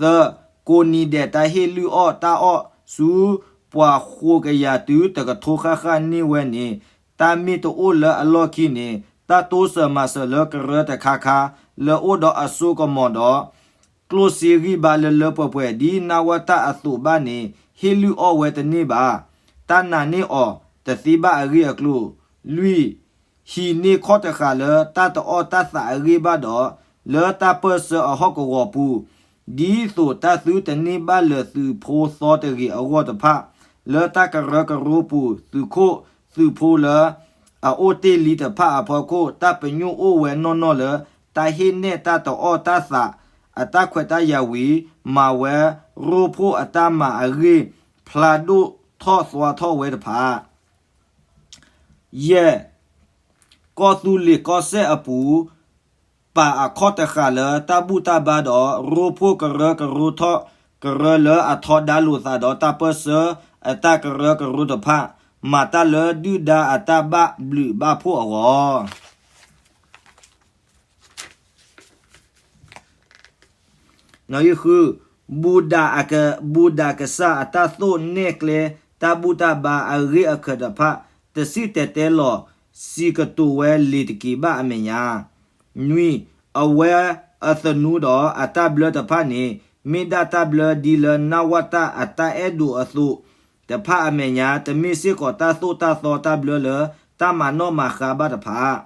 သၢ, ကိးနံၤဒဲးတၢ်ဟ့ၣ်လုၢ်အီၣ်တၢ်အီၣ်ဆူပှၤဃိးကယၤတုၤတကထိဃၣ်ဃၣ်န့ၢ်ဝဲန့ၣ် တၢ်မ့ၢ်တအိၣ်လၢအလီၢ်ခံန့ၣ် တၢ်တိစၢၤမၤစၢၤလၢကရၢတခါခါ လၢအိၣ်ဒီးအစိကမီၤဒီး ကျိၣ်စ့ဂံၢ်ဘါလၢလၢပှဲၤပှဲၤ ဒ်နဝတအသိးဘၣ်န့ၣ် ဟ့ၣ်လုၢ်အီၣ်ဝဲတန့ၢ်ဘၣ်. တၢ်နာ်န့ၢ်အီၤတသ့ဘၣ်အဂ့ၢ်အကျိၤ. လွံၢ်, ဟံးန့ၢ်ခီၣ်တဃာ်လၢတၢ်တအီၣ်တၢ်သးအဂ့ၢ်ဘၣ်ဒီး လၢတၢ်ပၢၢ်ဆၢအဟီၣ်ကဝီၤပူၤ ဒ်သိးတၢ်သုတန့ၢ်ဘၣ်လၢသုးဖိသီတဂ့ၤအဂီၢ်တဖၣ် လၢတၢ်ကရၢကရိပူၤ သုးခိၣ်သုးဖိလၢအအိၣ်တ့ၢ်လံတဖၣ်အဖီခိၣ် တၢ်ပညိၣ်အိၣ်ဝဲနီၢ်နီၢ်လၢ တၢ်ဟ့ၣ်နဲၣ်တၢ်တအီၣ်တၢ်သးအတၢ်ခွဲးတၢ်ယာ်ဝံၤ မၤဝဲရိဖှိၣ်အတၢ်မၤအဂ့ၢ် ဖျါဒိၣ်ထီၣ်သွါထီၣ်ဝဲတဖၣ် ယဲၢ်, ကီၢ်သူလ့ၤကီၢ်စဲၣ်အပူၤ ပာ်အခီၣ်တဃာ်လၢတၢ်ဘူၣ်တၢ်ဘါဒီး ရိဖှိၣ်ကရၢကရိထီၣ်ကရၢလၢအထီဒါလိာ်သးဒီးတၢ်ပၢၢ်ဆၢအတၢ်ကရၢကရိတဖၣ် မၤတၢ်လၢဒုၣ်ဒါအတၢ်ဘၣ်ဘျုးဘၣ်ဖှိၣ်အဂီၢ် နွံ, ဘူၣ်ဒၣ်ကစၢ်အတၢ်သိၣ်နဲၣ်ကျဲ တၢ်ဘူၣ်တၢ်ဘါအဂ့ၢ်အခၢးတဖၣ် တစံၣ်တဲၤတဲလီၤစံးကတိၤဝဲလ့ၤတက့ၤဘၣ်အမဲာ်ညါ. နွံ, အဝဲအသနူဒီးအတၢ်ဘျၢတဖၣ်န့ၣ် မ့ၢ်ဒၣ်တၢ်ဘျၢဒ်လၢနဝတအတၢ်အဲၣ်ဒိးအသိးတဖၣ်အမဲာ်ညါ တမ့ၢ်စ့ၢ်ကီးတၢ်သိၣ်တၢ်သီတၢ်ဘျၢလၢတၢ်မၤနီၣ်မၤဃါဘၣ်တဖၣ်.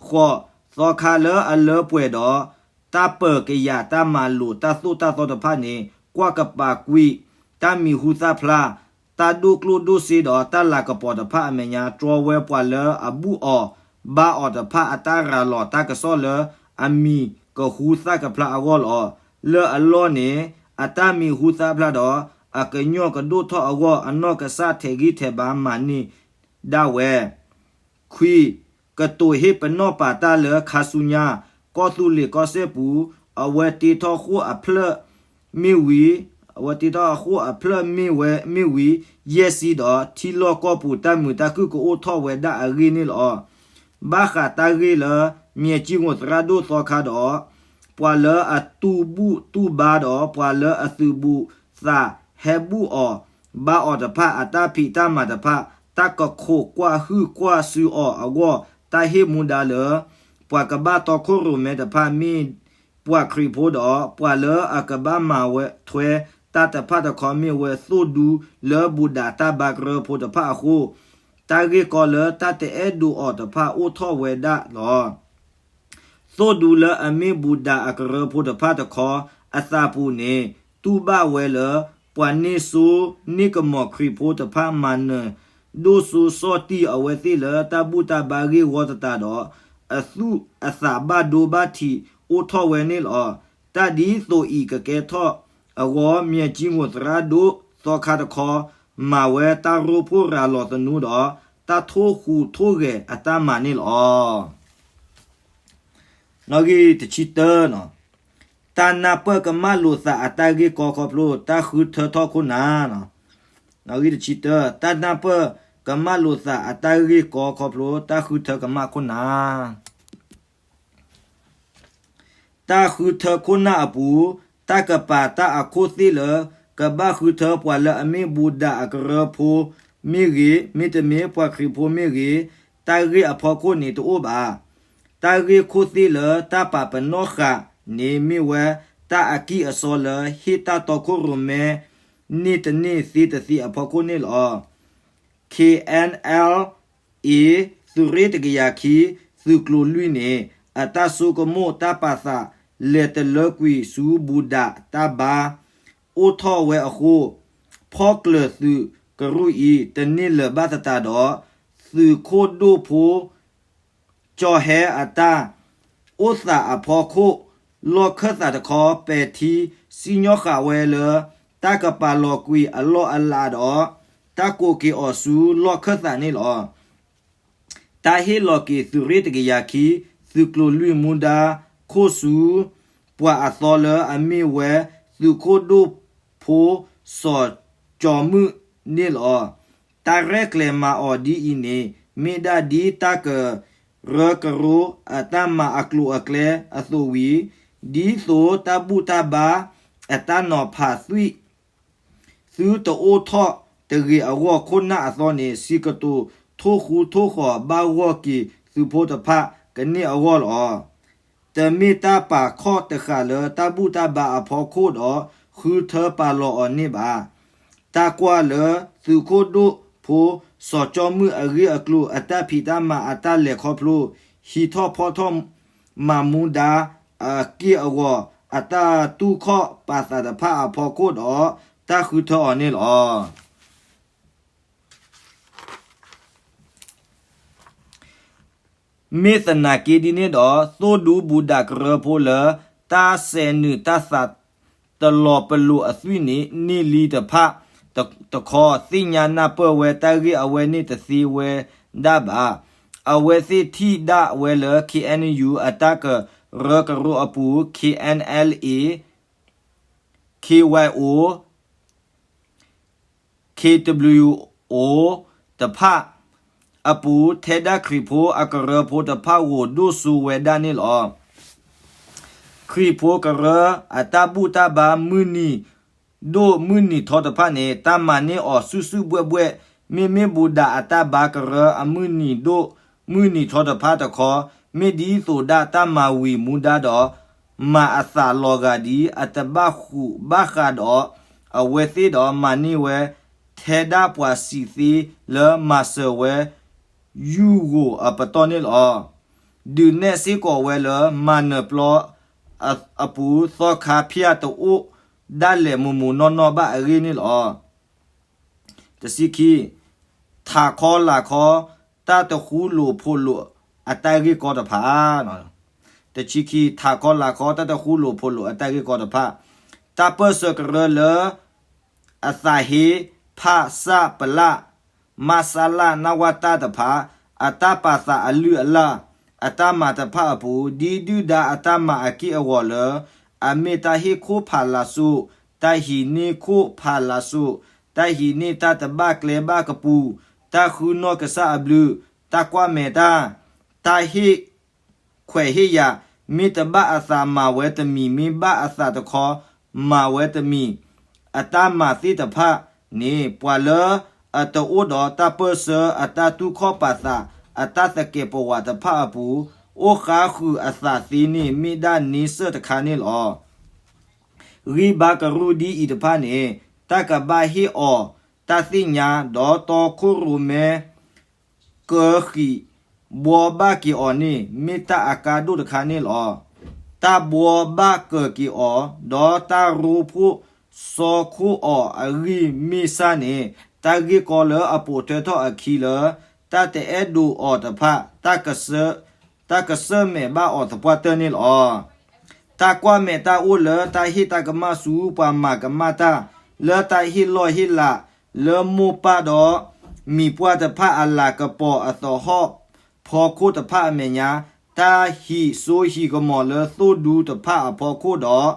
ဃိး, သီခါလၢအလၢပှဲၤဒီး တၢ်ပၢၤကယာ်တၢ်မၤလိာ်တၢ်သိၣ်တၢ်သီတဖၣ်န့ၣ် ကွၢ်ကပၤကွံာ် တၢ်မံၤဟူသၣ်ဖျါ တၢ်ဒိၣ်ကျိၣ်ဒိၣ်စ့ဒီးတၢ်လၤကပီၤတဖၣ်အမဲာ်ညါ တြီဝဲပှၤလၢအဘူၣ်အီၤဘါအီၤတဖၣ်အတၢ်ရၤလီၤတၢ်ကစီၣ်လၢအမံၤကဟူသၣ်ကဖျါအဂီၢ်လီၤ. လၢအလီၢ်န့ၣ် အတၢ်မံၤဟူသၣ်ဖျါဒီး အကညီကဒိၣ်ထီၣ်အဂီၢ် အနီၢ်ကစၢ်ထဲးဂံၢ်ထဲးဘါမၤန့ၢ်ဒၣ်ဝဲ ခွံ, ကတိၤဟ့ၣ်ပနီၣ်ပာ်တၢ်လၢခါဆူညါ ကီၢ်သူလ့ၤကီၢ်စဲၣ်ပူၤ အဝဲတ့ထီၣ်ဃိၣ်အဖျၢၣ်မ့ၢ်ဝံၤ, အဝဲတ့ထီၣ်ဃိၣ်အဖျၢၣ်မ့ၢ်ဝဲမ့ၢ်ဝံၤ ယဲၢ်ဆံဒီး ထံလီၢ်ကီၢ်ပူၤတၢ်မုာ်တၢ်ခုၣ်ကအိၣ်ထီၣ်ဝဲဒၣ်အဂ့ၢ်န့ၣ်လီၤ. ဘၣ်ဃးတၢ်ဂ့ၢ်လၢ မၠဲၣ်ကၠံၣ်ငိၣ်သရၣ်ဒိၣ်သီခါဒီး ပှၤလၢအတူၢ်ဘူၣ်တူၢ်ဘါဒီး ပှၤလၢအသုးဘူးသးဟဲဘူၣ်အီၤ ဘါအီၤတဖၣ် အတၢ်ဖံးတၢ်မၤတဖၣ် တၢ်ကခိးကွၢ်ဟုၣ်ကွၢ်စုအီၤအဂီၢ် တၢ်ဟ့ၣ်မူဒါလၢ ပှၤကဘၣ်တီခိၣ်ရိၣ်မဲတဖၣ်မ့ၢ်ပှၤခရံာ်ဖိဒီး ပှၤလၢအကဘၣ်မၤဝဲထွဲတၢ်တဖၣ်တခီ မ့ၢ်ဝဲသိၣ်ဒူလၢဘူၣ်ဒးတၢ်ဘါကရၢဖိတဖၣ်အဃိ တၢ်ဂ့ၢ်ကီလၢတၢ်တအဲၣ်ဒိးအီၤတဖၣ်အိၣ်ထီၣ်ဝဲဒၣ်လီၤ. သိၣ်ဒူလၢအမ့ၢ်ဘူၣ်ဒးအကရၢဖိတဖၣ်တခီအသးပူၤန့ၣ် တူၢ်ဘၣ်ဝဲလၢ ပှၤန့ၢ်စိန့ၢ်ကမီၤခရံာ်ဖိတဖၣ်မၤနၢၤဒိၣ်စိစီၣ်တံၢ်အဝဲသ့ၣ်လၢတၢ်ဘူၣ်တၢ်ဘါဂ့ၢ်ဝီသတးဒီး အသူၣ်အသးဘၣ်ဒိဘၣ်ထံးအိၣ်ထီၣ်ဝဲန့ၣ်လီၤ. တၢ်ဒ်သိးအံၤကကဲထီၣ်အဂီၢ် မၠဲၣ်ကၠံမိၢ်သရၣ်ဒိၣ်သီခါတခီ မၤဝဲတၢ်ရိဖှိၣ်ရၤလီၤသနူဒီး တၢ်ထိၣ်ဃူထိၣ်ဂဲၤအတၢ်မၤန့ၣ်လီၤ. နီၣ်ဂံၢ်တဆံတၢ, တၢ်နၢ်ပၢၢ်ကမၣ်လိာ်သးအတၢ်ဂ့ၢ်ကီခီဖျိ တၢ်ဃုထၢထီၣ်ခိၣ်နၢ်. နီၣ်ဂံၢ်တဆံတၢ, တၢ်နၢ်ပၢၢ်ကမၣ်လိာ်သးအတၢ်ဂ့ၢ်ကီခီဖျိ တၢ်ဃုထၢကမၣ်ခိၣ်နၢ်. တၢ်ဃုထၢခိၣ်နၢ်အပူၤ တၢ်ကပာ်တၢ်အခိၣ်သ့ၣ်လၢ ကဘၣ်ဃုထၢပှၤလၢအမ့ၢ်ဘူၣ်ဒးအကရၢဖိမ့ၢ်ဂ့ၤ, မ့တမ့ၢ်ပှၤခရံာ်ဖိမ့ၢ်ဂ့ၤ, တၢ်ဂ့ၢ်အဖီခိၣ်န့ၣ်တအိၣ်ဘၣ်. တၢ်ဂ့ၢ်ခိၣ်သ့ၣ်လၢတၢ်ပာ်ပနီၣ်ဃာ်န့ၣ်မ့ၢ်ဝဲ တၢ်အကံၢ်အစီလၢဟ့ၣ်တၢ်တီခိၣ်ရိၣ်မဲ န့ၢ်တန့ၢ်သ့တသ့အဖီခိၣ်န့ၣ်လီၤ. K N L A သုးရ့ၣ်တကယၤခံ သုးကျိၤလွံၢ်န့ၣ် အတၢ်ဆိကမိၣ်တၢ်ပာ်သး လဲၤတလၢကွံာ်ဆူဘူၣ်ဒးတၢ်ဘါ အိၣ်ထီၣ်ဝဲအဃိ ဖီၣ်ကျၢၤသုးကရူၢ်အံၤ တန့ၢ်လၢၤဘၣ်သတးဒီး သုးခိၣ်ဒိၣ်ဖိ ကၠီၤဟဲအတၢ်အိၣ်သးအဖီခိၣ် လီၢ်ခၢၣ်သးတခီ ပဲာ်ထံစံၣ်ညီၣ်ဃာ်ဝဲလၢ တၢ်ကပာ်လီၤကွံာ်အလီၢ်အလၤဒီး တၢ်ကိးက့ၤအီၤဆူလီၢ်ခၢၣ်သးန့ၣ်လီၤ. တၢ်ဟ့ၣ်လီၤက့ၤသုးရ့ၣ်တကယၤခံ သုးကျိၤလွံၢ်မူဒါခိၣ်ဆူ ပှၤအသီလၢအမ့ၢ်ဝဲ သုးခိၣ်ဒိၣ်ဖိစီၤကၠီမုၣ်န့ၣ်လီၤ. တၢ်ရဲၣ်ကျဲၤမၤအီၤဒ်အံၤန့ၣ် မ့ၢ်ဒၣ်ဒ်တၢ်ကရၢကရိအတၢ်မၤအကျိၤအကျဲအသိးဝံၤ ဒ်သိးတၢ်ဘူၣ်တၢ်ဘါအတၢ်နီၤဖးသွံၣ် သုတအိၣ်ထီၣ်တဂ့ၤအဂီၢ် ခိၣ်နၢ်အသီန့ၣ် စံးကတိၤထိၣ်ဃူထိၣ်ဃီၤဘၣ်ဂီၢ်က့ၤသုးဖိတဖၣ်ကန့ၢ်အဂီၢ်လီၤ. တမ့ၢ်တၢ်ပာ်ခီၣ်တဃာ်လၢတၢ်ဘူၣ်တၢ်ဘါအဖီခိၣ်ဒီး ဃုထၢပာ်လီၤအီၤန့ၣ်ဘၣ်. တၢ်ကွၢ်လၢသုးခိၣ်ဒိၣ်ဖိစီၤကၠီမုၣ်အဂ့ၢ်အကျိၤ အတၢ်ဖံးတၢ်မၤအတၢ်လဲၤခီဖျိ ဟံးထီၣ်ဖီၣ်ထီၣ်မၤမူဒါအက့ၢ်အဂီၤ အတၢ်တူၢ်ခီၣ်ပာ်သးတဖၣ်အဖီခိၣ်ဒီး တၢ်ဃုထၢအီၤန့ၣ်လီၤ. မ့ၢ်သနာ်က့ဒ်န့ၣ်ဒီး သိၣ်ဒူဘူၣ်ဒးကရၢဖိလၢ တၢ်စဲးနုာ်တၢ်သးတလီၤပလိာ်အသွံၣ်န့ၣ် န့ၢ်လံတဖၣ်တခီ သ့ၣ်ညါနၢ်ပၢၢ်ဝဲတၢ်ဂ့ၢ်အဝဲန့ၣ်တသ့ဝဲဒၣ်ဘၣ်. အဝဲသ့ၣ်ထံၣ်ဒၣ်ဝဲလၢ K N U အတၢ်ကရၢကရိအပူၤ K N L A, K Y O, K W O တဖၣ်အပူၤ ထဲဒၣ်ခရံာ်ဖိအကရၢဖိတဖၣ်ဂိၢ်ဒိၣ်စိဝဲဒၣ်န့ၣ်လီၤ. ခရံာ်ဖိကရၢအတၢ်ဘူၣ်တၢ်ဘါမုၢ်နံၤဒိၣ်မုၢ်နံၤထီတဖၣ်န့ၣ် တၢ်မၤန့ၢ်အီၤစုာ်စုာ်ဘှဲၣ်ဘှဲၣ် မ့မ့ၢ်ဘူၣ်ဒးအတၢ်ဘါကရၢအမုၢ်နံၤဒိၣ်မုၢ်နံၤထီတဖၣ်တခီ မ့ၢ်ဒ်သိးဒၣ်တၢ်မၤဝံၤမူဒါဒီး မၤအသးလီၤဂာ်ဒ်အတဘၣ်ဃူးဘၣ်ဃးဒီး အဝဲသ့ၣ်ဒီးမၤန့ၢ်ဝဲ ထဲဒၣ်ပှၤစံးသ့လၢမၤစၢၤဝဲ ယူၢ်ဂိၢ်အပတီၢ်န့ၣ်လီၤ. ဒုးနဲၣ်စ့ၢ်ကီးဝဲလၢမၤနၢၤပျီအပူၤ သီခါဖၠၣ်တအိၣ်ဒၣ်လဲာ်မုၢ်မုၢ်နီၢ်နီၢ်ဘၣ်အဂ့ၢ်န့ၣ်လီၤ. တဆံခံ, ထးခီလၤခီ တၢ်တဃူလိာ်ဖိးလိာ်အတၢ်ဂ့ၢ်ကီတဖၣ် တဆံခံ, ထးခီလၤခီ တၢ်တဃူလိာ်ဖိးလိာ်အတၢ်ဂ့ၢ်ကီတဖၣ်, တၢ်ပၢၢ်ဆၢကရၢလၢ အသးဟ့ ဖးစၢ်ပလၢ် မၢ်စၢ်လၢ် နၢ်ဝၢ်တၢ်တဖၣ် အတၢ်ပာ်သးအလုၢ်အလၢ် အတၢ်မၤတဖၣ်အပူၤ ဒ်ဒုၣ်ဒါအတၢ်မၤအက့ၢ်အဂီၤလၢ အမ့ၢ်တၢ်ဟ့ၣ်ခိၣ်ဖးလၤစိၤ, တၢ်ဟံးန့ၢ်ခိၣ်ဖးလၤစိၤ, တၢ်ဟံးန့ၢ်တၢ်တဘၣ်ကျဲဘၣ်ကပူၤ, တၢ်ဃုနီၢ်ကစၢ်အဘျုး, တၢ်ကွၢ်မဲာ်တၢ်, တၢ်ဟ့ၣ် ခွဲးဟ့ၣ်ယာ်, မ့ၢ်တဘၣ်အသးမၤဝဲတမံၤ, မ့ၢ်ဘၣ်အသးတခီ မၤဝဲတမံၤ, အတၢ်မၤသ့ၣ်တဖၣ် န့ၣ် ပှၤလၢအတအိၣ်ဒီးတၢ်ပၢၢ်ဆၢ အတၢ်တူၢ်ခီၣ်ပာ်သး အတၢ်သကဲးပဝးတဖၣ်အပူၤ အိၣ်ဃါဃုာ်အသးသ့န့ၣ် မ့ၢ်ဒၣ်န့ဆၢၣ်တခါန့ၣ်လီၤ. ဂံၢ်ဘါကရူၢ်ဒ်အံၤတဖၣ်န့ၣ် တၢ်ကဘၣ်ဟ့ၣ်အီၤတၢ်သ့ၣ်ညါ ဒီးတီခိၣ်ရိၣ်မဲ ကၢဃံး ဘှီဘၣ်က့ၤအီၤန့ၣ် မ့ၢ်တၢ်အကါဒိၣ်တခါန့ၣ်လီၤ. တၢ်ဘှီဘၣ်ကၢၤက့ၤအီၤ ဒီးတၢ်ရိဖှိၣ်စီခိၣ်အီၤအဂံၢ်မ့ၢ်စၢ်န့ၣ် တၢ်ဂ့ၢ်ကီလၢအပိာ်ထွဲထီၣ်အခံလၢ တၢ်တအဲၣ်ဒိးအီၤတဖၣ် တၢ်ကဆၢမဲာ်ဘၣ်အီၤသပှၢ်တၢၢ်န့ၣ်လီၤ. တၢ်ကွၢ်မဲာ်တၢ်အိၣ်လၢတၢ်ဟ့ၣ်တၢ်ကမၣ်ဆူပှၤမၤကမၣ်တၢ် လၢတၢ်ဟ့ၣ်လီၢ်ဟ့ၣ်လၤ လၢမိၢ်ပၢ်ဒီး မံၤပှၢ်တဖၣ်အလၤကပီၤအသဟီၣ်ဖီခိၣ်တဖၣ်အမဲာ်ညါ တၢ်ဟံးစိဟံးကမီၤလၢသိၣ်ဒူတဖၣ်အဖီခိၣ်ဒီး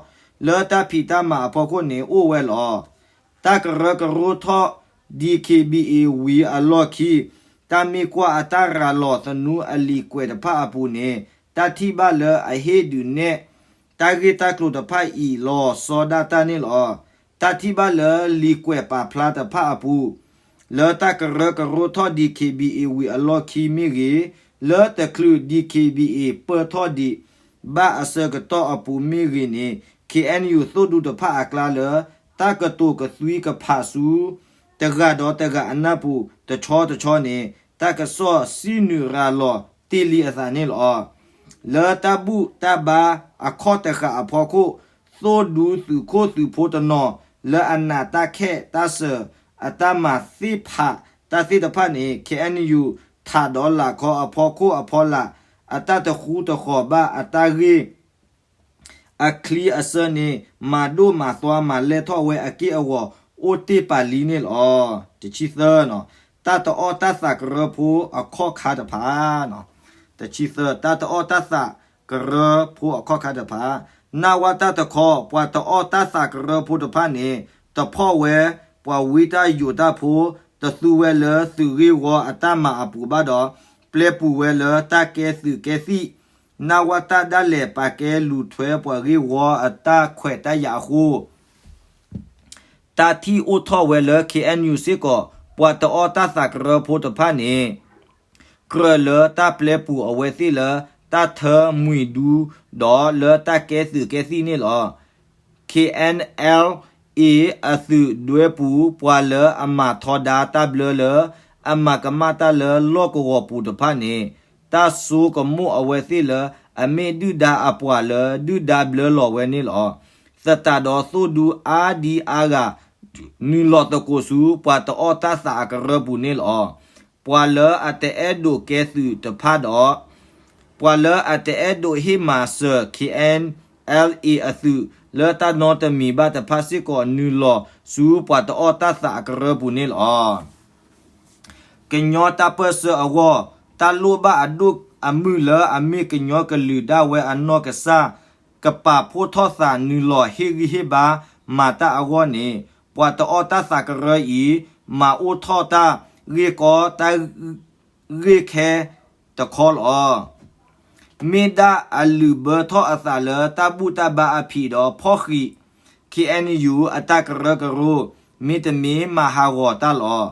လၢတၢ်ဖံးတၢ်မၤအဖီခိၣ်န့ၣ်အိၣ်ဝဲလီၤ. တၢ်ကရၢကရိထီၣ် DKBA ဝံၤအလီၢ်ခံ တၢ်မ့ၢ်ကွၢ်အတၢ်ရၤလီၤသနူအလံာ်ကွဲးတဖၣ်အပူၤန့ၣ် တၢ်ထံၣ်ဘၣ်လၢအဟ့ၣ်ဒုးနဲၣ် တၢ်ဂ့ၢ်တၢ်ကျိၤတဖၣ်အံၤလီၤဆီဒၣ်တၢ်န့ၣ်လီၤ. တၢ်ထံၣ်ဘၣ်လၢလံာ်ကွဲးပာ်ဖျါတဖၣ်အပူၤ လၢတၢ်ကရၢကရိထီၣ် DKBA ဝံၤအလီၢ်ခံမ့ၢ်ဂ့ၤ, လၢတချုး DKBA ပၢၢ်ထီၣ်ဒံးဘၣ်အဆၢကတီၢ်အပူၤမ့ၢ်ဂ့ၤန့ၣ် KNU သိၣ်ဒူတဖၣ်အကျါလၢ တၢ်ကတိၤကသွံကဖးဆူ တဂၤဒီးတဂၤအနၢ်ပူၤတဆီတဆီန့ၣ် တၢ်ကစီၣ်စံနုာ်ရၤလီၤတ့ၢ်လံအသးန့ၣ်လီၤ. လၢတၢ်ဘူၣ်တၢ်ဘါအခီၣ်တဃာ်အဖီခိၣ် သိၣ်ဒူသုးခိၣ်သုးဖိတနီၤ လၢအနာ်တၢ်ခဲၣ်တၢ်စၢၤအတၢ်မၤသ့ၣ်ဖးတၢ်သ့ၣ်တဖၣ်န့ၣ် KNU ထးဒီးလၢ်ခီအဖီခိၣ်အဖီလာ် အတၢ်တဃူတဃီၤဘၣ်အတၢ်ဂ့ၢ် အချံအစၢန့ၣ် မၤဒိၣ်မၤသွါမၤလဲၢ်ထီၣ်ဝဲအက့ၢ်အဂီၤ အိၣ်တ့ၢ်ပာ်လံန့ၣ်လီၤ. တဆံသၢ, တၢ်တအီၣ်တၢ်သးကရၢဖိအခီၣ်ခါတဖၣ် တဆံသၢ, တၢ်တအီၣ်တၢ်သးကရၢဖိအခီၣ်ခါတဖၣ်, နဝတတခီ ပှၤတအီၣ်တၢ်သးကရၢဖိတဖၣ်န့ၣ် တဖီၣ်ဝဲပှၤဝံတၢ်ယိးတၢ်ဖိ, တသူဝဲလၢသုးဂ့ၢ်ဝီအတၢ်မၤအပူၤဘၣ်ဒီး ပျဲပူၤဝဲလၢတၢ်ကဲသုးကဲသံၣ်, နဝတဒၣ်လဲာ်ပာ်ကဲလူၤထွဲပှၤဂ့ၢ်ဝီအတၢ်ခွဲးတၢ်ယာ်အဃိ တၢ်ထံၣ်အိၣ်ထီၣ်ဝဲလၢ KNU စ့ၢ်ကီး ပှၤတအီၣ်တၢ်သးကရၢဖိတဖၣ်န့ၣ် ကြၢးလၢတၢ်ပျဲပူၤအဝဲသ့ၣ်လၢ တၢ်ထၢမှံၤဒူ ဒီးလၢတၢ်ကဲသုးကဲသံၣ်န့ၣ်လီၤ. KNLA အသုးဒွဲပူၤ ပှၤလၢအမၤထီဒါတၢ်ဘျၢလၢ အမၤကမၣ်တၢ်လၢလီၢ်ကဝီၤပူၤတဖၣ်န့ၣ် တၢ်ဆိကမိၣ်အဝဲသ့ၣ်လၢ အမ့ၢ်ဒုၣ်ဒါအပှၤလၢဒုၣ်ဒါဘျၢလီၤဝဲန့ၣ်လီၤ. သတးဒီးသိၣ်ဒူအါဒံအါဂၤ နုာ်လီၤသကိးဆူပှၤတအီၣ်တၢ်သးအကရၢပူၤန့ၣ်လီၤ. ပှၤလၢအတအဲၣ်ဒိးကဲသုးတဖၣ်ဒီး ပှၤလၢအတအဲၣ်ဒိးဟ့ၣ်မၤစၢၤ KNLA အသုး လၢတၢ်နီတမံၤဘၣ်တဖၣ်စ့ၢ်ကီး နုာ်လီၤဆူပှၤတအီၣ်တၢ်သးအကရၢပူၤန့ၣ်လီၤ. ကညီတၢ်ပၢၢ်ဆၢအဂီၢ် တၢ်လိၣ်ဘၣ်အဒိၣ်အမုၢ်လၢအမ့ၢ်ကညီကလုာ်ဒၣ်ဝဲအနီၢ်ကစၢ် ကပာ်ဖှိၣ်ထီၣ်သးနုာ်လီၤဟ့ၣ်ဂံၢ်ဟ့ၣ်ဘါမၤတၢ်အဂီၢ်န့ၣ် ပှၤတအီၣ်တၢ်သးကရၢအံၤ မၤအိၣ်ထီၣ်တၢ်ဂ့ၢ်ကီတၢ်ဂ့ၢ်ခဲတခီလီၤ. မ့ၢ်ဒၣ်အလုၢ်ဘၢထီၣ်အသးလၢတၢ်ဘူၣ်တၢ်ဘါအဖံးဒီးဖီၣ်ဃံး KNU အတၢ်ကရၢကရိ မ့တမ့ၢ်မၤဟးဂီၤတၢ်လီၤ.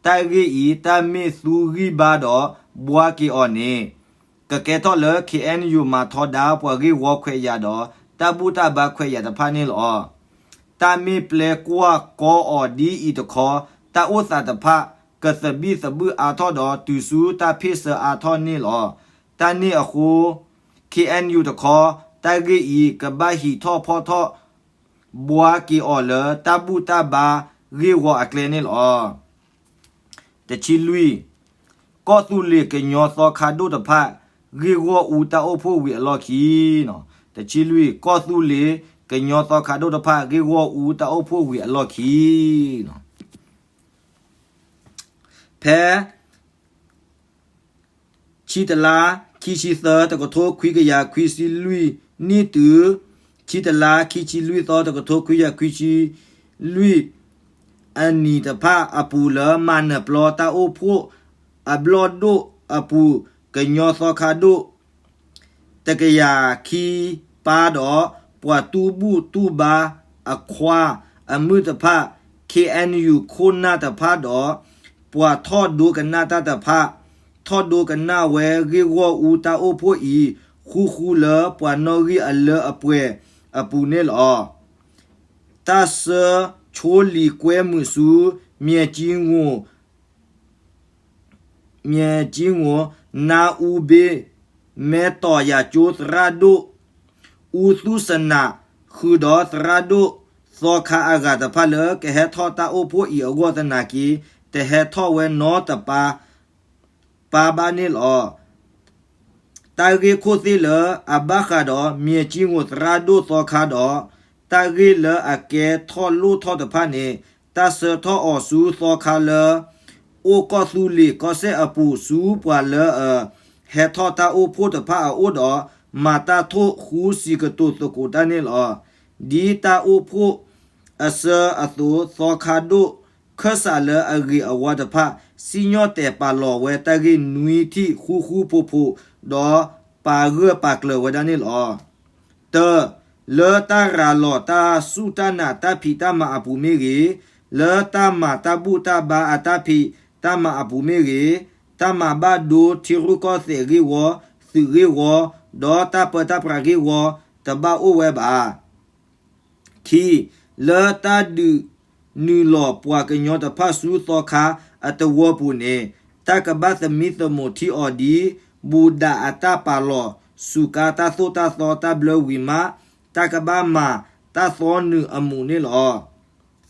တၢ်ဂ့ၢ်အံၤ တၢ်မ့ၢ်သူဂံၢ်ဘါဒီး ဘှါက့ၤအီၤန့ၣ် ကကဲထီၣ်လၢ KNU မၤထီဒါပှၤဂ့ၢ်ဝီခွဲးယာ်ဒီး တၢ်ဘူၣ်တၢ်ဘါခွဲးယာ်တဖၣ်န့ၣ်လီၤ. တၢ်မ့ၢ်ပျဲကွၢ်ကီအီၤဒ်အံၤတခီ တၢ်အိၣ်သးတဖၣ် ကသဘံၣ်သဘုၣ်အါထီၣ်ဒီးတုၤဆူတၢ်ဖ့ၣ်ဆၢအါထီၣ်န့ၣ်လီၤ. တၢ်န့ၣ်အဃိ KNU တခီ တၢ်ဂ့ၢ်အံၤ ကဘၣ်ဟံးထီၣ်ဖီၣ်ထီၣ် ဘှါက့ၤအီၤလၢတၢ်ဘူၣ်တၢ်ဘါဂ့ၢ်ဝီအကျဲန့ၣ်လီၤ. တဆံလွံၢ်, ကီၢ်သူလ့ၤကညီသီခါဒိၣ်တဖၣ် ဂ့ၢ်ဂီၢ်အူတၢ်အိၣ်ဖှိၣ်ဝံၤအလီၢ်ခံ, တဆံလွံၢ်, ကီၢ်သူလ့ၤကညီသီခါဒိၣ်တဖၣ် ဂ့ၢ်ဂီၢ်အူတၢ်အိၣ်ဖှိၣ်ဝံၤအလီၢ်ခံ ဖဲ ဆံတလါ ခံဆံသၢ တကထိခွံကယၤခွံဆံလွံၢ်နံၣ်တုၤ ဆံတလါ ခံဆံလွံၢ်သီ တကထိခွံကယၤခွံဆံလွံၢ်အနံၣ်တဖၣ်အပူၤလၢ မၤနၢၤပျီတၢ်အိၣ်ဖှိၣ်အဘျီၣ်ဒိၣ်အပူၤ ကညီသီခါဒိၣ် တကယၤခံပၢ်ဒီး ပှၤတူၢ်ဘူၣ်တူၢ်ဘါအခွါအမုၣ်တဖၣ် ခ့ၣ်အဲၣ်ယူၣ် ခိၣ်နၢ်တဖၣ်ဒီး ပှၤထီၣ်ဒိကနၣ်တၢ်တဖၣ် ထီၣ်ဒိကနၣ်ဝဲဂ့ၢ်ဂီၢ်အူတၢ်အိၣ်ဖှိၣ်အံၤ ဃူဃူလၢပှၤနီၣ်ဂံၢ်အလၢအပှဲၤအပူၤန့ၣ်လီၤ. တၢ်ဆှၢဆိလံာ်ကွဲမုာ်ဆူ မၠဲၣ်ကၠံငိၣ် မၠဲၣ်ကၠံငိၣ် နါအူဘ့ၣ် မဲတီၤယၤကၠိသရၣ်ဒိၣ် အူသူၣ်စနး ဃုာ်ဒီးသရၣ်ဒိၣ်သီခါအဂၤတဖၣ်လၢ ကဟဲထီၣ်တၢ်အိၣ်ဖှိၣ်အံၤအဂီၢ်သနာ်က့ တဟဲထီၣ်ဝဲနီတပၤ ပၤဘၣ်န့ၣ်လီၤ. တၢ်ဂ့ၢ်ခိၣ်သ့ၣ်လၢအဘၣ်ဃးဒီး မၠဲၣ်ကၠံငိၣ်သရၣ်ဒိၣ်သီခါဒီး တၢ်ဂ့ၢ်လၢအကဲထီၣ်လိၣ်ထီၣ်တဖၣ်န့ၣ် တၢ်ဆှၢထီၣ်အီၤဆူသီခါလၢ အိၣ်ကီၢ်သူလ့ၤကီၢ်စဲၣ်အပူၤ ဆူပှၤလၢအဟဲထီၣ်တၢ်အိၣ်ဖှိၣ်တဖၣ်အအိၣ်ဒီး မၤတၢ်ထိၣ်ဃူစံးကတိၤသကိးတၢ်န့ၣ်လီၤ. ဒ်တၢ်အိၣ်ဖှိၣ်အဆၢအသိး သီခါဒိၣ်ခၢၣ်စးလၢအဂ့ၤအဝါတဖၣ် စံၣ်ညီၣ်တဲာ်ပာ်လီၤဝဲတၢ်ဂ့ၢ်နွံထံၣ်ဃူဃူဖိးဖိး ဒီးပာ်ဂၢၢ်ပာ်ကျၢၤဝဲဒၣ်န့ၣ်လီၤ. တၢ, လၢတၢ်ရၤလီၤတၢ်စူၢ်တၢ်နာ်တၢ်ဖံးတၢ်မၤအပူၤမ့ၢ်ဂ့ၤ, လၢတၢ်မၤတၢ်ဘူၣ်တၢ်ဘါအတၢ်ဖံးတၢ်မၤအပူၤမ့ၢ်ဂ့ၤ, တၢ်မၤဘၣ်ဒိထံရူၢ်ကီၢ်သဲးဂ့ၢ်ဝီ, သုးဂ့ၢ်ဝီ, ဒီးတၢ်ပၢတၢ်ပြးဂ့ၢ်ဝီ တဘၣ်အိၣ်ဝဲဘၣ်. ခံ, လၢတၢ်ဒုးနုာ်လီၤပှၤကညီတဖၣ်ဆူသီခါအသဝီပူၤန့ၣ် တၢ်ကဘၣ်သမံသမိးထံအီၤဒ် ဘူၣ်ဒၣ်အတၢ်ပာ်လီၤစူးကါတၢ်သိၣ်တၢ်သီတၢ်ဘျၢဝံၤမး တၢ်ကဘၣ်မၤတၢ်သီနုာ်အမူးန့ၣ်လီၤ.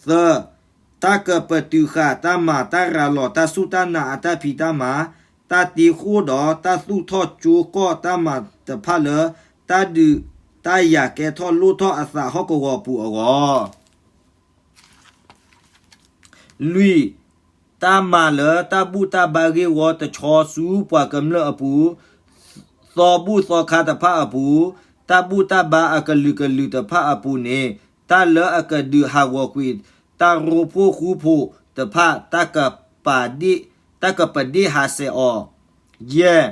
သၢ, တၢ်ကပတုာ်ဃာ်တၢ်မၤတၢ်ရၤလီၤတၢ်စူၢ်တၢ်နာ်အတၢ်ဖံးတၢ်မၤ, တၢ်တ့ဃိၣ်ဒီးတၢ်သူၣ်ထီၣ်ကၠိကီၢ်တၢ်မၤတဖၣ်လၢ တၢ်ဒုးတၢ်ယၤကဲထီၣ်လိၣ်ထီၣ်အသးဟီၣ်ကဝီၤပူၤအဂီၢ် လွံၢ်, တၢ်မၤလၢတၢ်ဘူၣ်တၢ်ဘါဂ့ၢ်ဝီတဆီဆူပှၤကမျၢၢ်အပူၤ, သီဘူၣ်သီခါတဖၣ်အပူၤ, တၢ်ဘူၣ်တၢ်ဘါအကလုာ်ကလုာ်တဖၣ်အပူၤန့ၣ် တၢ်လၢအကဒုးဟးဂီၤကွံာ်တၢ်ရိဖှိၣ်ဃူဖိးတဖၣ် တၢ်ကပဒ့ၣ်, တၢ်ကပဒ့ၣ်ဟးဆှဲးအီၤ ယဲၢ်,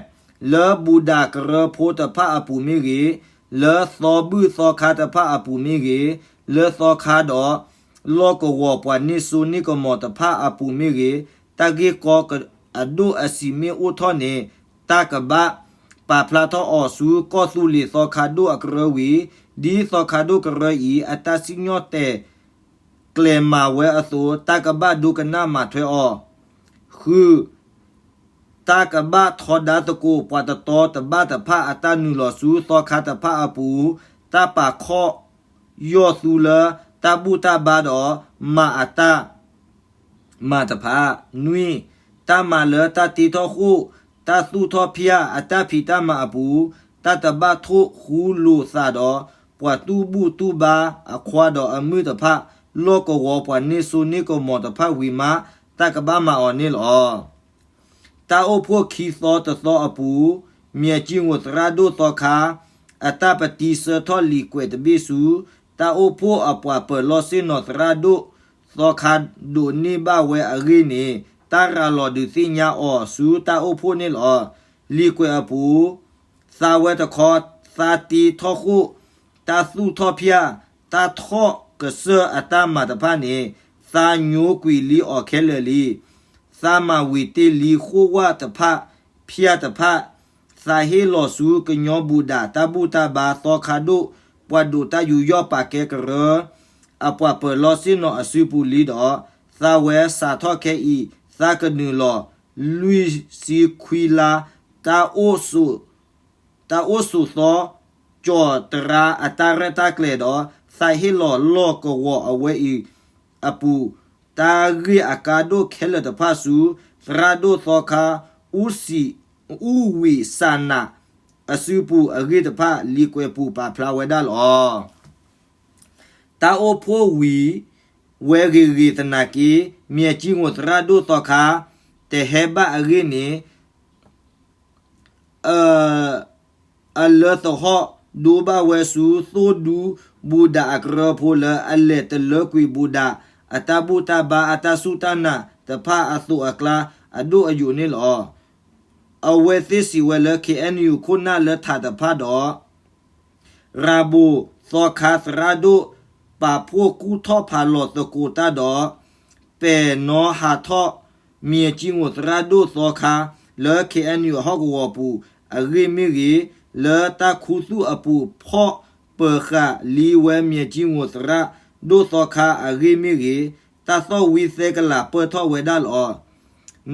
လၢဘူၣ်ဒၣ်ကရၢဖိတဖၣ်အပူၤမ့ၢ်ဂ့ၤ, လၢသီဘူၣ်သီခါတဖၣ်အပူၤမ့ၢ်ဂ့ၤ, လၢသီခါဒီး လီၢ်ကဝီၤပှၤန့ၢ်စိန့ၢ်ကမီၤတဖၣ်အပူၤမ့ၢ်ဂ့ၤ, တၢ်ဂ့ၢ်ကီအဒိၣ်အဆံးမ့ၢ်အိၣ်ထီၣ်န့ၣ် တၢ်ကဘၣ်ပာ်ဖျါထီၣ်အီၤဆူကီၢ်သူလ့ၤသီခါဒိၣ်အကရၢဝံၤ, ဒ်သီခါဒိၣ်ကရၢအံၤ အတၢ်စံၣ်ညီၣ်တဲာ် ကျဲၤမၤဝဲအသိး တၢ်ကဘၣ်ဒိကနၣ်မၤထွဲအီၤ, ဃု, တၢ်ကဘၣ်ထီဒါသကိးပှၤတတီတဘၣ်တဖၣ်အတၢ်နုာ်လီၤဆူသီခါတဖၣ်အပူၤ, တၢ်ပာ်ခီၣ်ယီၢ်သူလၢတၢ်ဘူၣ်တၢ်ဘါဒီး မၤအတၢ် မၤတဖၣ်, နွံ, တၢ်မၤလၢတၢ်တ့ထီၣ်ဃိၣ် တၢ်သူၣ်ထီၣ်ဖၠၣ်အတၢ်ဖံးတၢ်မၤအပူၤ, တၢ်တဘၣ်ထိၣ်ဃူလိာ်သးဒီး ပှၤတူၢ်ဘူၣ်တူၢ်ဘါအခွါဒီးအမုၣ်တဖၣ်, လီၢ်ကဝီၤပှၤန့ၢ်စိန့ၢ်ကမီၤတဖၣ်ဝံၤမး တၢ်ကဘၣ်မၤအီၤန့ၣ်လီၤ. တၢ်အိၣ်ဖှိၣ်ခံသီတသီအပူၤ, မၠဲၣ်ကၠံငိၣ်သရၣ်ဒိၣ်သီခါ အတၢ်ပတံဆှၢထီၣ်လံာ်ကွဲးတဘ့ၣ်ဆူ တၢ်အိၣ်ဖှိၣ်အပှၤပၢၤလီၢ်ဆ့ၣ်နီၤသရၣ်ဒိၣ်သီခါဒိးန့ၢ်ဘၣ်ဝဲအဂ့ၢ်န့ၣ် တၢ်ရၤလီၤဒုးသ့ၣ်ညါအီၤဆူတၢ်အိၣ်ဖှိၣ်န့ၣ်လီၤ. လံာ်ကွဲးအပူၤ သါဝဲတခီ, သါတ့ထီၣ်ဃိၣ်, တၢ်သူၣ်ထီၣ်ဖၠၣ်, တၢ်ထီၣ်ကစၢၢ်အတၢ်မၤတဖၣ်န့ၣ် သါညိကွံာ်လံအီၤခဲလၢာ်လံ. သါမၤဝံၤတ့ၢ်လံဃိၣ်ဝၣ်တဖၣ်, ဖၠၣ်တဖၣ်, သါဟ့ၣ်လီၤဆူကညီဘူၣ်ဒၣ်တၢ်ဘူၣ်တၢ်ဘါသီခါဒိၣ် ပှၤဒိးတၢ်ယူးယီၣ်ပာ်ကဲကရၢ အပှၤပၢၤလီၢ်ဆ့ၣ်နီၤအစုပူၤလံဒီး သါဝဲစးထီၣ်ခဲအံၤ သါကနုာ်လီၤ လွံၢ်ဆံခွံလါ တၢ်အိၣ်ဆိးသီ ကၠီၤတရါအတၢ်ရဲၣ်တၢ်ကျဲၤဒီး သါဟ့ၣ်လီၤလီၢ်ကဝီၤအဝဲအံၤအပူၤ တၢ်ဂ့ၢ်အကါဒိၣ်ခဲလၢာ်တဖၣ်ဆူ သရၣ်ဒိၣ်သီခါ အူဝံးစးနး အစုပူၤအဂ့ၢ်တဖၣ် လံာ်ကွဲးပူၤပာ်ဖျါဝဲဒၣ်လီၤ. တၢ်အိၣ်ဖှိၣ်ဝံၤဝဲဂ့ၤဂ့ၤသနာ်က့ မၠဲၣ်ကၠံငိၣ်သရၣ်ဒိၣ်သီခါ တဟဲဘၣ်အဂ့ၢ်န့ၣ် အလၢသဟီၣ်ဒိဘၣ်ဝဲဆူသိၣ်ဒူဘူၣ်ဒၣ်အကရၢဖိလၢအလဲၤတလၢကွံာ်ဘူၣ်ဒၣ်အတၢ်ဘူၣ်တၢ်ဘါအတၢ်စူၢ်တၢ်နာ်တဖၣ်အသိးအကျါအဒိၣ်အယိာ်န့ၣ်လီၤ. အဝဲသ့ၣ်စံးဝဲလၢ ခ့ၣ်အဲၣ်ယူၣ်ခိၣ်နၢ်လၢထးတဖၣ်ဒီး ရၤဘိၣ်သီခါသရၣ်ဒိၣ် ပာ်ဖှိၣ်ကူၣ်ထီၣ်ဖးလီၤသကိးတၢ်ဒီး ပဲာ်နီၤဟးထီၣ် မၠဲၣ်ကၠံငိၢ်သရၣ်ဒိၣ်သီခါ လၢ ခ့ၣ်အဲၣ်ယူၣ် အဟီၣ်ကဝီၤပူၤအဂ့ၢ်မ့ၢ်ဂ့ၤ, လၢတၢ်ခူသူၣ်အပူၤ ဖီၣ်ပၢၤဃာ်လံဝဲ မၠဲၣ်ကၠံငိၢ်သရၣ်ဒိၣ်သီခါအဂ့ၢ်မ့ၢ်ဂ့ၤ, တၢ်သီၣ်ဝံသဲကလၤပၢၢ်ထီၣ်ဝဲဒၣ်လီၤ.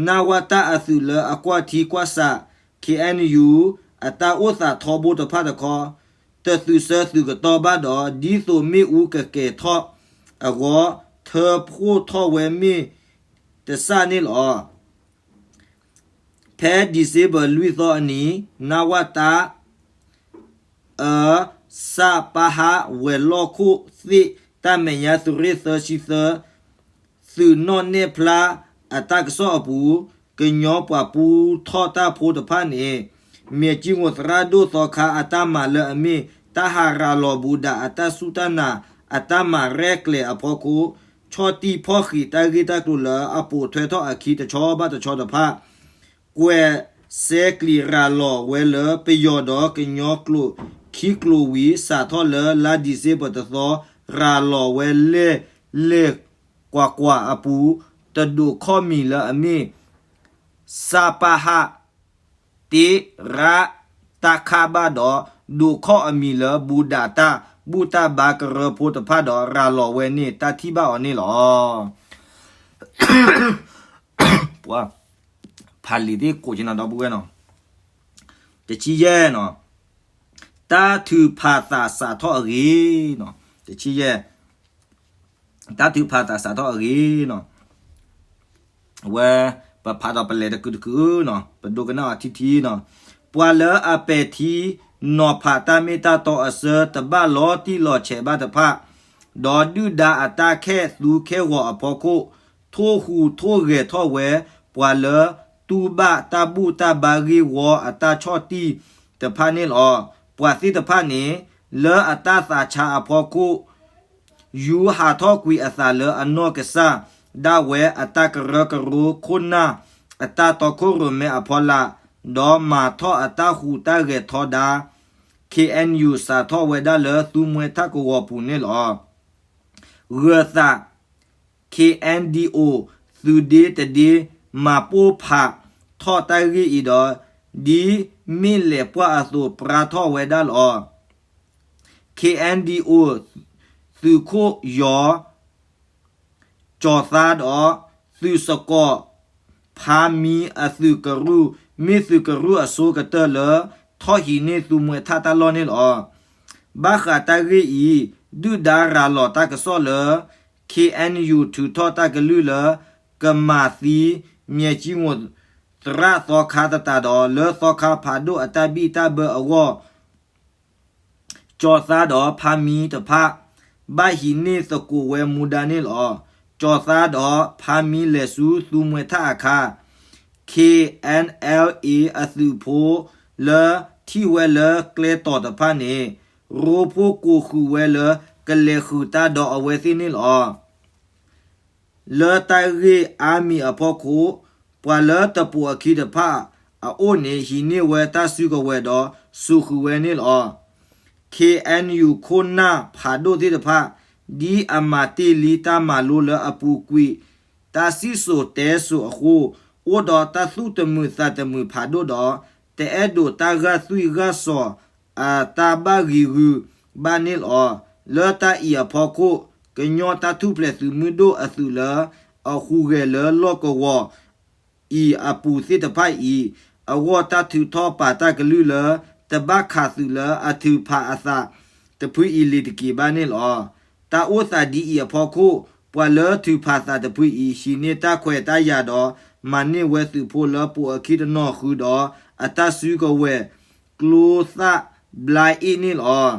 နဝတအသုးလၢအကွၢ်ထံကွၢ်ဆး ခ့ၣ်အဲၣ်ယူၣ် အတၢ်အိၣ်သးထီဘိတဖၣ်တခီ တသုးစၢသုးကတီၢ်ဘၣ်ဒီး ဒ်သိးမ့ၣ်အူကကဲၤထီၣ်အဂီၢ် ထၢဖှိၣ်ထီၣ်ဝဲမ့ၢ်တစၢ်န့ၣ်လီၤ. ဖဲ December လွံၢ်သီအနံၤ နဝတ အ စပဟ ဝဲၤလီၢ်ခိၣ်သ့ၣ် တၢ်မဲာ်ညါသုးရ့ၣ်သၢဆံသၢ သုးနီၣ်နဲၣ်ဖျါအတၢ်ကစီၣ်အပူၤ ကညီပှၤပူထီၣ်တၢ်ဖိတဖၣ်န့ၣ် မၠဲၣ်ကၠံငိၢ်သရၣ်ဒိၣ်သီခါအတၢ်မၤလၢအမ့ၢ် တၢ်ဟးရၤလီၤဘူးဒးအတၢ်စူၢ်တၢ်နာ် အတၢ်မၤရဲၣ်ကျဲၤအဖီခိၣ် ဆီၣ်တံၢ်ဖီၣ်ဃံးတၢ်ဂ့ၢ်တၢ်ကျိၤလၢအပိာ်ထွဲထီၣ်အခံတဆီဘၣ်တဆီတဖၣ် ကွဲးစဲးကျံးရၤလီၤဝဲလၢပယီၤဒီးကညီကျိာ်ခံကျိာ်ဝံၤ စးထီၣ်လၢလါ December တသီ ရၤလီၤဝဲလဲၢ်လဲၢ်ကွၢ်ကွၢ်အပူၤ တဒိးခီၣ်မံၤလၢအမ့ၢ် စပဟ တ့ရး တၢ်ခးဘၣ်ဒီး ဒိးခီၣ်အမံၤလၢ ဘူးဒးတၢ်ဘူၣ်တၢ်ဘါကရၢဖိတဖၣ်ဒီး ရၤလီၤဝဲန့ၣ် တၢ်ထံၣ်ဘၣ်အီၤန့ၣ်လီၤ. ပှၤ ဖးလံာ်သ့ၣ်ကိးက့ၤနီၤ ဒီပုၢ်ဝဲၢ်နီၤ, တဆံယဲၢ်နီၤ, တၢ်ထုးဖးသးစးထီၣ်အဂ့ၢ်နီၤ, တဆံယဲၢ်, တၢ်ထုးဖးသးစးထီၣ်အဂ့ၢ်နီၤ, အဝဲ ပဖးဒီးပလဲၤတကုာ်တကုာ်နီၤ, ပဒိကနၣ်အီၤထံထံနီၤ, ပှၤလၢအပဲာ်ထံနီၤဖးတၢ်မ့ၢ်တၢ်တီအဆၢ တဘၣ်လီၤတံၢ်လီၤဆဲးဘၣ်တဖၣ်, ဒီးဒုၣ်ဒါအတၢ်ခဲၣ်သူခဲဂီၤအဖီခိၣ် ထိၣ်ဟူးထိၣ်ဂဲၤထီၣ်ဝဲ ပှၤလၢတူၢ်ဘၣ်တၢ်ဘူၣ်တၢ်ဘါဂ့ၢ်ဝီအတၢ်ဆီၣ်တံၢ်တဖၣ်န့ၣ်လီၤ. ပှၤသ့ၣ်တဖၣ်န့ၣ် လၢအတၢ်သးဆါအဖီခိၣ် ယူၤဟးထီၣ်ကွံာ်အသးလၢအနီၢ်ကစၢ်ဒၣ်ဝဲအတၢ်ကရၢကရိခိၣ်နၢ် အတၢ်တီခိၣ်ရိၣ်မဲအဖီလာ်, ဒီးမၤထီၣ်အတၢ်ဟူးတၢ်ဂဲၤထီဒါ ခ့ၣ်အဲၣ်ယူၣ် စးထီၣ်ဝဲဒၣ်လၢသူမှဲထၣ်ကဝီၤပူၤန့ၣ်လီၤ. ဂၢၤသး ခ့ၣ်အဲၣ်ဒံၣ်အိၣ် သုးဒ့တဒ့ မၤပိၢ်ဖးထီၣ်တၢ်ဂ့ၢ်အံၤဒီး ဒ်မ့ၣ်လဲၤပှၢ်အသိး ပြါထီၣ်ဝဲဒၣ်လီၤ. ခ့ၣ်အဲၣ်ဒံၣ်အိၣ် သုးခိၣ်ယီၤ ကၠီၤသါဒီး သုးစကီး ဖါမံအသုးကရူၢ် မ့ၢ်သုးကရူၢ်အဆိကတၢၢ်လၢ ထီၣ်ဟံးန့ၢ်သူမှဲထၣ်တၢ်လီၢ်န့ၣ်လီၤ. ဘၣ်ဃးတၢ်ဂ့ၢ်အံၤ ဒုၣ်ဒါရၤလီၤတၢ်ကစီၣ်လၢ ခ့ၣ်အဲၣ်ယူၣ် ထုးထီၣ်တၢ်ကလုၢ်လၢ ကမၤသံ မၠဲၣ်ကၠံငိၢ်သရၣ်သီခါသတးဒီး လၢသီခါဖးဒိၣ်အတၢ်ဘံၣ်တၢ်ဘၢအဂီၢ် ကၠီၤသါဒီးဖါမံတဖၣ် ဘၣ်ဟံးန့ၢ်သကိးဝဲမူဒါန့ၣ်လီၤ. ကၠီၤသါဒီးဖါမံလဲၤဆူသူမှဲထၣ်အခါ ခ့ၣ်အဲၣ်အလ်အ့ အသုးဖိလၢထံၣ်ဝဲလၢကျဲတီၤတဖၣ်န့ၣ် ရိဖှိၣ်ကိးဃုာ်ဝဲလၢကလဲၤဃုာ်တၢ်ဒီးအဝဲသ့ၣ်န့ၣ်လီၤ. လၢတၢ်ဂ့ၢ်အါမံၤအဖီခိၣ် ပှၤလၢတပိာ်အခံတဖၣ်အအိၣ်န့ၣ် ဟံးန့ၢ်ဝဲတၢ်စုကဝဲၤဒီးစူးဃုာ်ဝဲန့ၣ်လီၤ. ခ့ၣ်အဲၣ်ယူၣ် ခိၣ်နၢ်ဖးဒိၣ်သ့ၣ်တဖၣ် ဒ်အမၤတ့ၢ်လံတၢ်မၤလိလၢအပူၤကွံာ် တၢ်စံၣ်စိၤတဲစိၤအဃိ အိၣ်ဒီးတၢ်သူၣ်တမုာ်သးတမုာ်ဖးဒိၣ်ဒီး တအဲၣ်ဒိးတၢ်ဂၢ်သွံၣ်ဂၢ်စီၤအတၢ်ဘၣ်ဂံၤဂုာ်ဘၣ်န့ၣ်လီၤ. လၢတၢ်အံၤအဖီခိၣ် ကညီတၢ်ထူၣ်ဖျဲးသုးမုၢ်ဒိၣ်အသုးလၢအဟူးဂဲၤလၢလီၢ်ကဝီၤအံၤအပူၤသ့ၣ်တဖၣ်အံၤ အဂီၢ်တၢ်ထုးထီၣ်ပာ်တၢ်ကလုၢ်လၢ တဘၣ်ခးသုးလၢအထုးဖးအသးတဖုအံၤလံၤတက့ၤဘၣ်န့ၣ်လီၤ. တၢ်အိၣ်သးဒ်အံၤအဖီခိၣ် ပှၤလၢထုးဖးသးတဖုအံၤ ဟံးန့ၢ်တၢ်ခွဲးတၢ်ယာ်ဒီး မၤန့ၢ်ဝဲသုးဖိလၢပိာ်အခံတနီၤဃုာ်ဒီး အတၢ်စုကဝဲၤကျိသၣ်ဘျါအ့ၣ်န့ၣ်လီၤ.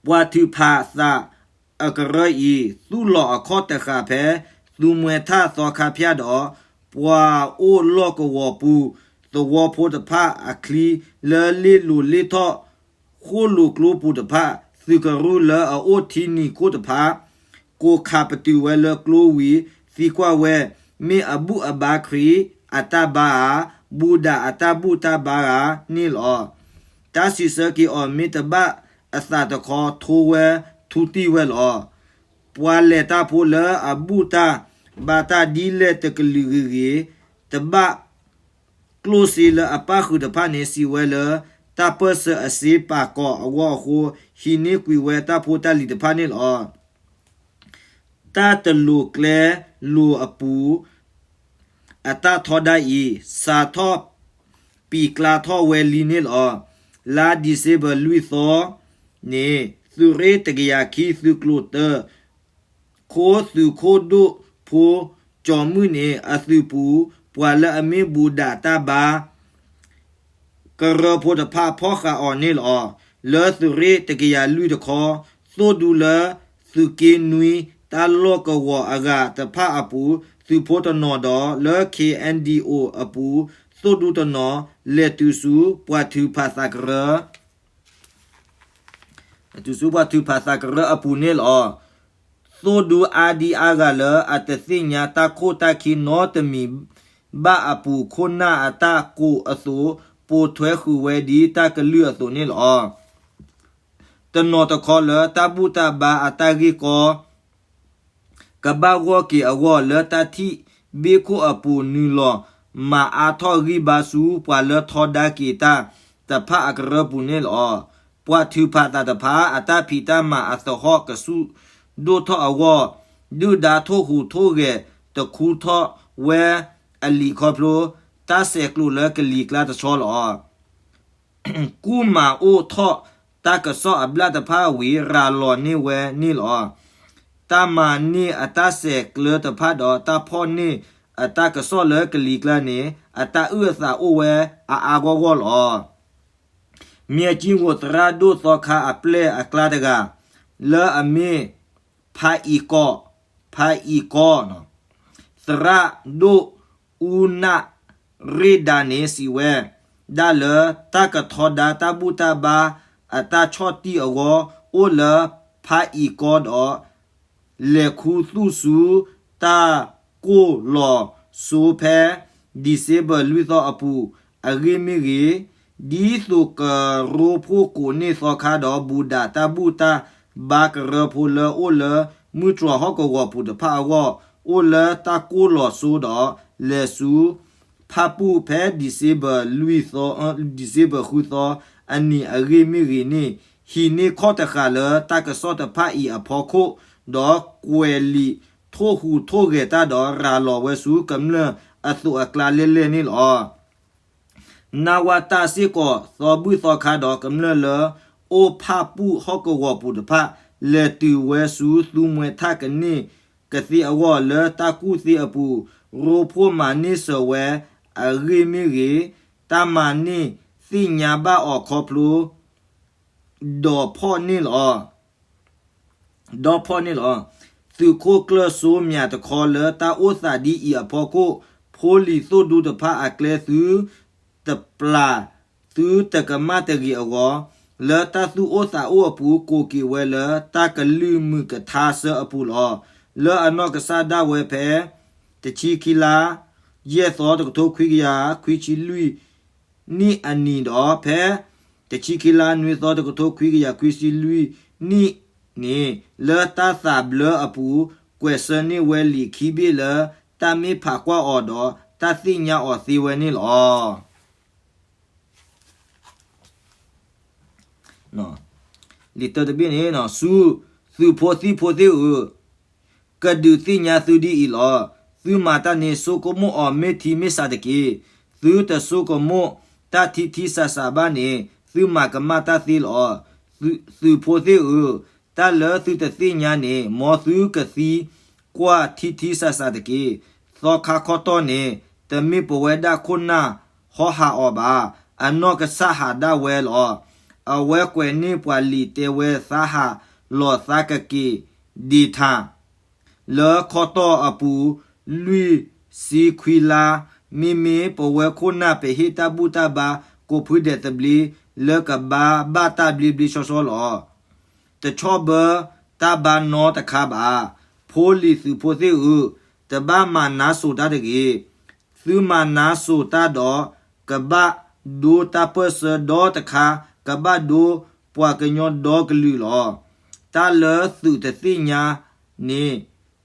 ပှၤထုးဖးသးအကရၢအံၤ သူၣ်လီၤအခီၣ်တဃာ်ဖဲ သူမှဲထၣ်သီခါဖၠၣ်ဒီး ပှၤအိၣ်လီၢ်ကဝီၤပူၤ သဝီဖိတဖၣ်အချံ လၢလ့ၣ်လိၤလ့ၣ်ထီၣ် ဃိၣ်လိာ်ကျိပူၤတဖၣ် သုးကရူၢ်လၢအအိၣ်ထံနံၤခိၣ်တဖၣ် ကိးခးပတုာ်ဝဲလၢကျိဝံၤ သံကွၢ်ဝဲ မ့ၢ်အဘူၣ်အဘါခရံာ်အတၢ်ဘါဧါ, ဘူးဒးအတၢ်ဘူၣ်တၢ်ဘါဧါန့ၣ်လီၤ. တၢ်စံးဆၢက့ၤအီၤမ့ၢ်တဘၣ်အသးတခီ ထိဝဲထူတံၢ်ဝဲလီၤ. ပှၤလဲၤတၢ်ဖိလၢအဘူၣ်တၢ် ဘၣ်တၢ်ဒ်လဲၣ်တကလုာ်ဂ့ၤဂ့ၤ, တဘၣ်ကျိၣ်စ့လၢအပၣ်ဃုာ်တဖၣ်န့ၣ် စံးဝဲလၢ တၢ်ပၢၢ်ဆၢအစ့ပာ်ကီၤအဂီၢ်အဃိ ဟံးန့ၢ်ကွံာ်ဝဲတၢ်ဖိတၢ်လံၤတဖၣ်န့ၣ်လီၤ. တၢ်တလိာ်ကျဲလိာ်အပူၤ အတၢ်ထီဒါအံၤ စးထီၣ်ပံာ်ကျါထီၣ်ဝဲလံန့ၣ်လီၤ. လါဒံၣ်စ့ဘၢၣ်လွံၢ်သီန့ၣ် သုးရ့ၣ်တကယၤခံ သုးကျိၤတၢ ခိသုးခိၣ်ဒိၣ်ဖိ ကၠီၤမုၣ်န့ၣ် အသုးပူၤ ပှၤလၢအမ့ၢ်ဘူးဒးတၢ်ဘါ ကရၢဖိတဖၣ်ဖီၣ်ဃာ်အီၤန့ၣ်လီၤ. လၢသုးရ့ၣ်တကယၤလွံၢ်တခီ သိၣ်ဒူလၢ သုးက့နွံ တၢ်လီၢ်ကဝီၤအဂၤတဖၣ်အပူၤ သုးဖိတနီၤဒီး လၢ ခ့ၣ်အဲၣ်ဒံၣ်အိၣ် အပူၤ သိၣ်ဒူတနီၤ လဲၤတုၤဆူပှၤထုးဖးသးကရၢ တုၤဆူပှၤထုးဖးသးကရၢအပူၤန့ၣ်လီၤ. သိၣ်ဒူအါဒံအါဂၤလၢအတသ့ၣ်ညါတၢ်ခိၣ်တၢ်ခံနီတမံၤဘၣ်အပူၤ ခိၣ်နၢ်အတၢ်ကိးအသိး ပိာ်ထွဲဃုာ်ဝဲဒ်တၢ်ကလုၢ်အသိးန့ၣ်လီၤ. တနီၤတခီလၢတၢ်ဘူၣ်တၢ်ဘါအတၢ်ဂ့ၢ်ကီ ကဘၣ်ဂီၢ်က့ၤအဂီၢ် လၢတၢ်ထံၣ်ဘ့ၣ်ခိၣ်အပူၤ နုာ်လီၤမၤအါထီၣ်ဂံၢ်ဘါဆူပှၤလၢထီဒါက့ၤတၢ်တဖၣ်အကရၢပူၤန့ၣ်လီၤ. ပှၤထုးဖးသးတဖၣ် အတၢ်ဖံးတၢ်မၤအသဟီၣ်ကဆူၣ်ဒိၣ်ထီၣ်အဂီၢ် ဒုၣ်ဒါထိၣ်ဟူးထိၣ်ဂဲၤတခူထီၣ်ဝဲအလံာ်ခီဖျိ တၢ်ဆဲးကျိးလၢကလံၤကျါတဆီလီၤ. ကူၣ်မၤအိၣ်ထီၣ်တၢ်ကစီၣ်အဘျၣ်တဖၣ်ဝံၤ ရၤလီၤန့ၢ်ဝဲန့ၣ်လီၤ. တၢ်မၤန့ၢ်အတၢ်ဆဲးကျၢတဖၣ်ဒီး တၢ်ဖီၣ်န့ၢ်အတၢ်ကစီၣ်လၢကလံၤကျါန့ၣ် အတၢ်အုၣ်အသးအိၣ်ဝဲအါအါဂီၢ်ဂီၢ်လီၤ. မၠဲၣ်ကၠံၣ်ဝိၤသရၣ်ဒိၣ်သီခါအပျဲၢ်အကျါတဂၤ လၢအမ့ၢ် ဖးအံၤကီၢ်, ဖးအံၤကီၢ်, သရၣ်ဒိၣ်အူနၣ်ရ့ၣ်ဒါန့ၣ် စံးဝဲဒၣ်လၢ တၢ်ကထီဒါတၢ်ဘူၣ်တၢ်ဘါအတၢ်ဆီၣ်တံၢ်အဂီၢ် အိၣ်လၢဖးအံၤကီၢ်ဒီး လဲၤခူသူၣ်ဆူတၢ်ကိၢ်လီၤစိဖဲ ဒံၣ်စ့ဘၢၣ်လွံၢ်သီအပူၤ အဂ့ၢ်မ့ၢ်ဂ့ၤ, ဒ်သိးကရိဖှိၣ်ကိးန့ၢ်သီခါဒီး ဘူးဒးတၢ်ဘူၣ်တၢ်ဘါကရၢဖိလၢအိၣ်လၢ မုၢ်တြီၤဟီၣ်ကဝီၤပူၤတဖၣ်အဂီၢ် အိၣ်လၢတၢ်ကိၢ်လီၤစိဒီး လဲၤဆူ ဖၣ်ပူၣ်ဖဲ ဒံၣ်စ့ဘၢၣ်လွံၢ်သီ, ဒံၣ်စ့ဘၢၣ်ဃုသီအနံၤအဂ့ၢ်မ့ၢ်ဂ့ၤန့ၣ် ဟံးန့ၢ်ခီၣ်တဃာ်လၢတၢ်ကစီၣ်တဖၣ်အံၤအဖီခိၣ်, ဒီးကွဲးလံာ်ထိၣ်ဟူးထိၣ်ဂဲၤတၢ်ဒီး ရၤလီၤဝဲဆူကမျၢၢ်အသိးအကျါလဲၣ်လဲၣ်န့ၣ်လီၤ. နဝတ စ့ၢ်ကီး သီဘူၣ်သီခါဒီးကမျၢၢ်လၢ အိၣ်ဖၣ်ပူၣ်ဟီၣ်ကဝီၤပူၤတဖၣ် လဲၤတုၤဝဲဆူသူမှဲထၣ်ကန့ၢ်ကသ့အဂီၢ် လၢတၢ်ကူၣ်သ့အပူၤ ရိဖှိၣ်မၤန့ၢ်စၢၤဝဲအဂ့ၢ်မ့ၢ်ဂ့ၤ, တၢ်မၤန့ၢ်သ့ၣ်ညါဘၣ်အီၤခီဖျိ ဒီးဖီၣ်န့ၢ်လီၤ. ဒီးဖီၣ်န့ၢ်လီၤ. သုးခိၣ်ကျၢၢ်စိမၠးတခီလၢတၢ်အိၣ်သးဒ်အံၤအဖီခိၣ်, ဖိလံၤသိၣ်ဒူတဖၣ်အကျဲသု တပျၢ်သုတကမၣ်တဂ့ၤအဂီၢ်, လၢတၢ်သူၣ်အိၣ်သးအိၣ်အပူၤ ကိးက့ၤဝဲလၢတၢ်ကလုၢ်မုာ်ကထါဆၢအပူၤလီၤ. လၢအနီၢ်ကစၢ်ဒၣ်ဝဲဖဲ တဆံခံလါ ယဲၢ်သီ တကထိခွံကယၤခွံဆံလွံၢ်နံၣ်အနံၤဒီး ဖဲ တဆံခံလါ နွံသီ တကထိခွံကယၤခွံဆံလွံၢ်နံၣ်န့ၣ် လၢတၢ်သးဘျၢအပူၤ ကွဲးဆၢန့ၢ်ဝဲလံာ်ခံဘ့ၣ်လၢ တၢ်မ့ၢ်ဖးကွၢ်အီၤဒီး တၢ်သ့ၣ်ညါအီၤသ့ဝဲန့ၣ်လီၤ. လံာ်တၢတဘ့ၣ်န့ၣ် ဆူသုးဖိသံၣ်ဖိသ့ၣ်ဧၢ, ကဒုးသ့ၣ်ညါသုဒ်အံၤလီၤ. သုမၤတၢ်န့ၣ် ဆိကမိၣ်အီၤမ့ၢ်ထံမ့ၢ်ဆးတက့ၢ်. သုတဆိကမိၣ်တၢ်ထံထံဆးဆးဘၣ်န့ၣ် သုမၤကမၣ်တၢ်သ့လီၤ. သုးဖိသ့ၣ်ဧၢ, တၢ်လၢသုတသ့ၣ်ညါန့ၣ် မ်သုကသံကွၢ်ထံထံဆးဆးတက့ၢ်. သီခါခီတီၢ်န့ၣ် တမ့ၢ်ပဝဲဒၣ်ခိၣ်နၢ်ဟီဟးအီၤဘၣ်. အနီၢ်ကစၢ်ဟးဒၣ်ဝဲလီၤ. အဝဲကွဲးန့ၢ်ပှၤလံာ်တဲဝဲ သးဟးလီၤသးကက့ၤဒ့ထၣ် လၢခီတီၢ်အပူၤ လွံၢ်ဆံခွံလါ, မ့မ့ၢ်ပဝဲခိၣ်နၢ် ပဟ့ၣ်တၢ်ဘူၣ်တၢ်ဘါ ကိးဖုဒဲးသဘျ့ လၢကဘါဘၣ်တၢ်ဘျ့ဘျ့ဆှီဆှီလီၤ. တဆီၣ်ဘၢတၢ်ဘါနီတခါဘၣ်. ဖိလံၤသုးဖိသ့ၣ်ဧၢ, တဘၣ်မၤနါစိၤတၢ်တဂ့ၤ. သုမၤနါစိၤတၢ်ဒီး ကဘၣ်ဒိတၢ်ပၢၢ်ဆၢဒီတခါ, ကဘၣ်ဒိပှၤကညီဒီကလုာ်လီၤ. တၢ်လၢသုးတသ့ၣ်ညါန့ၣ်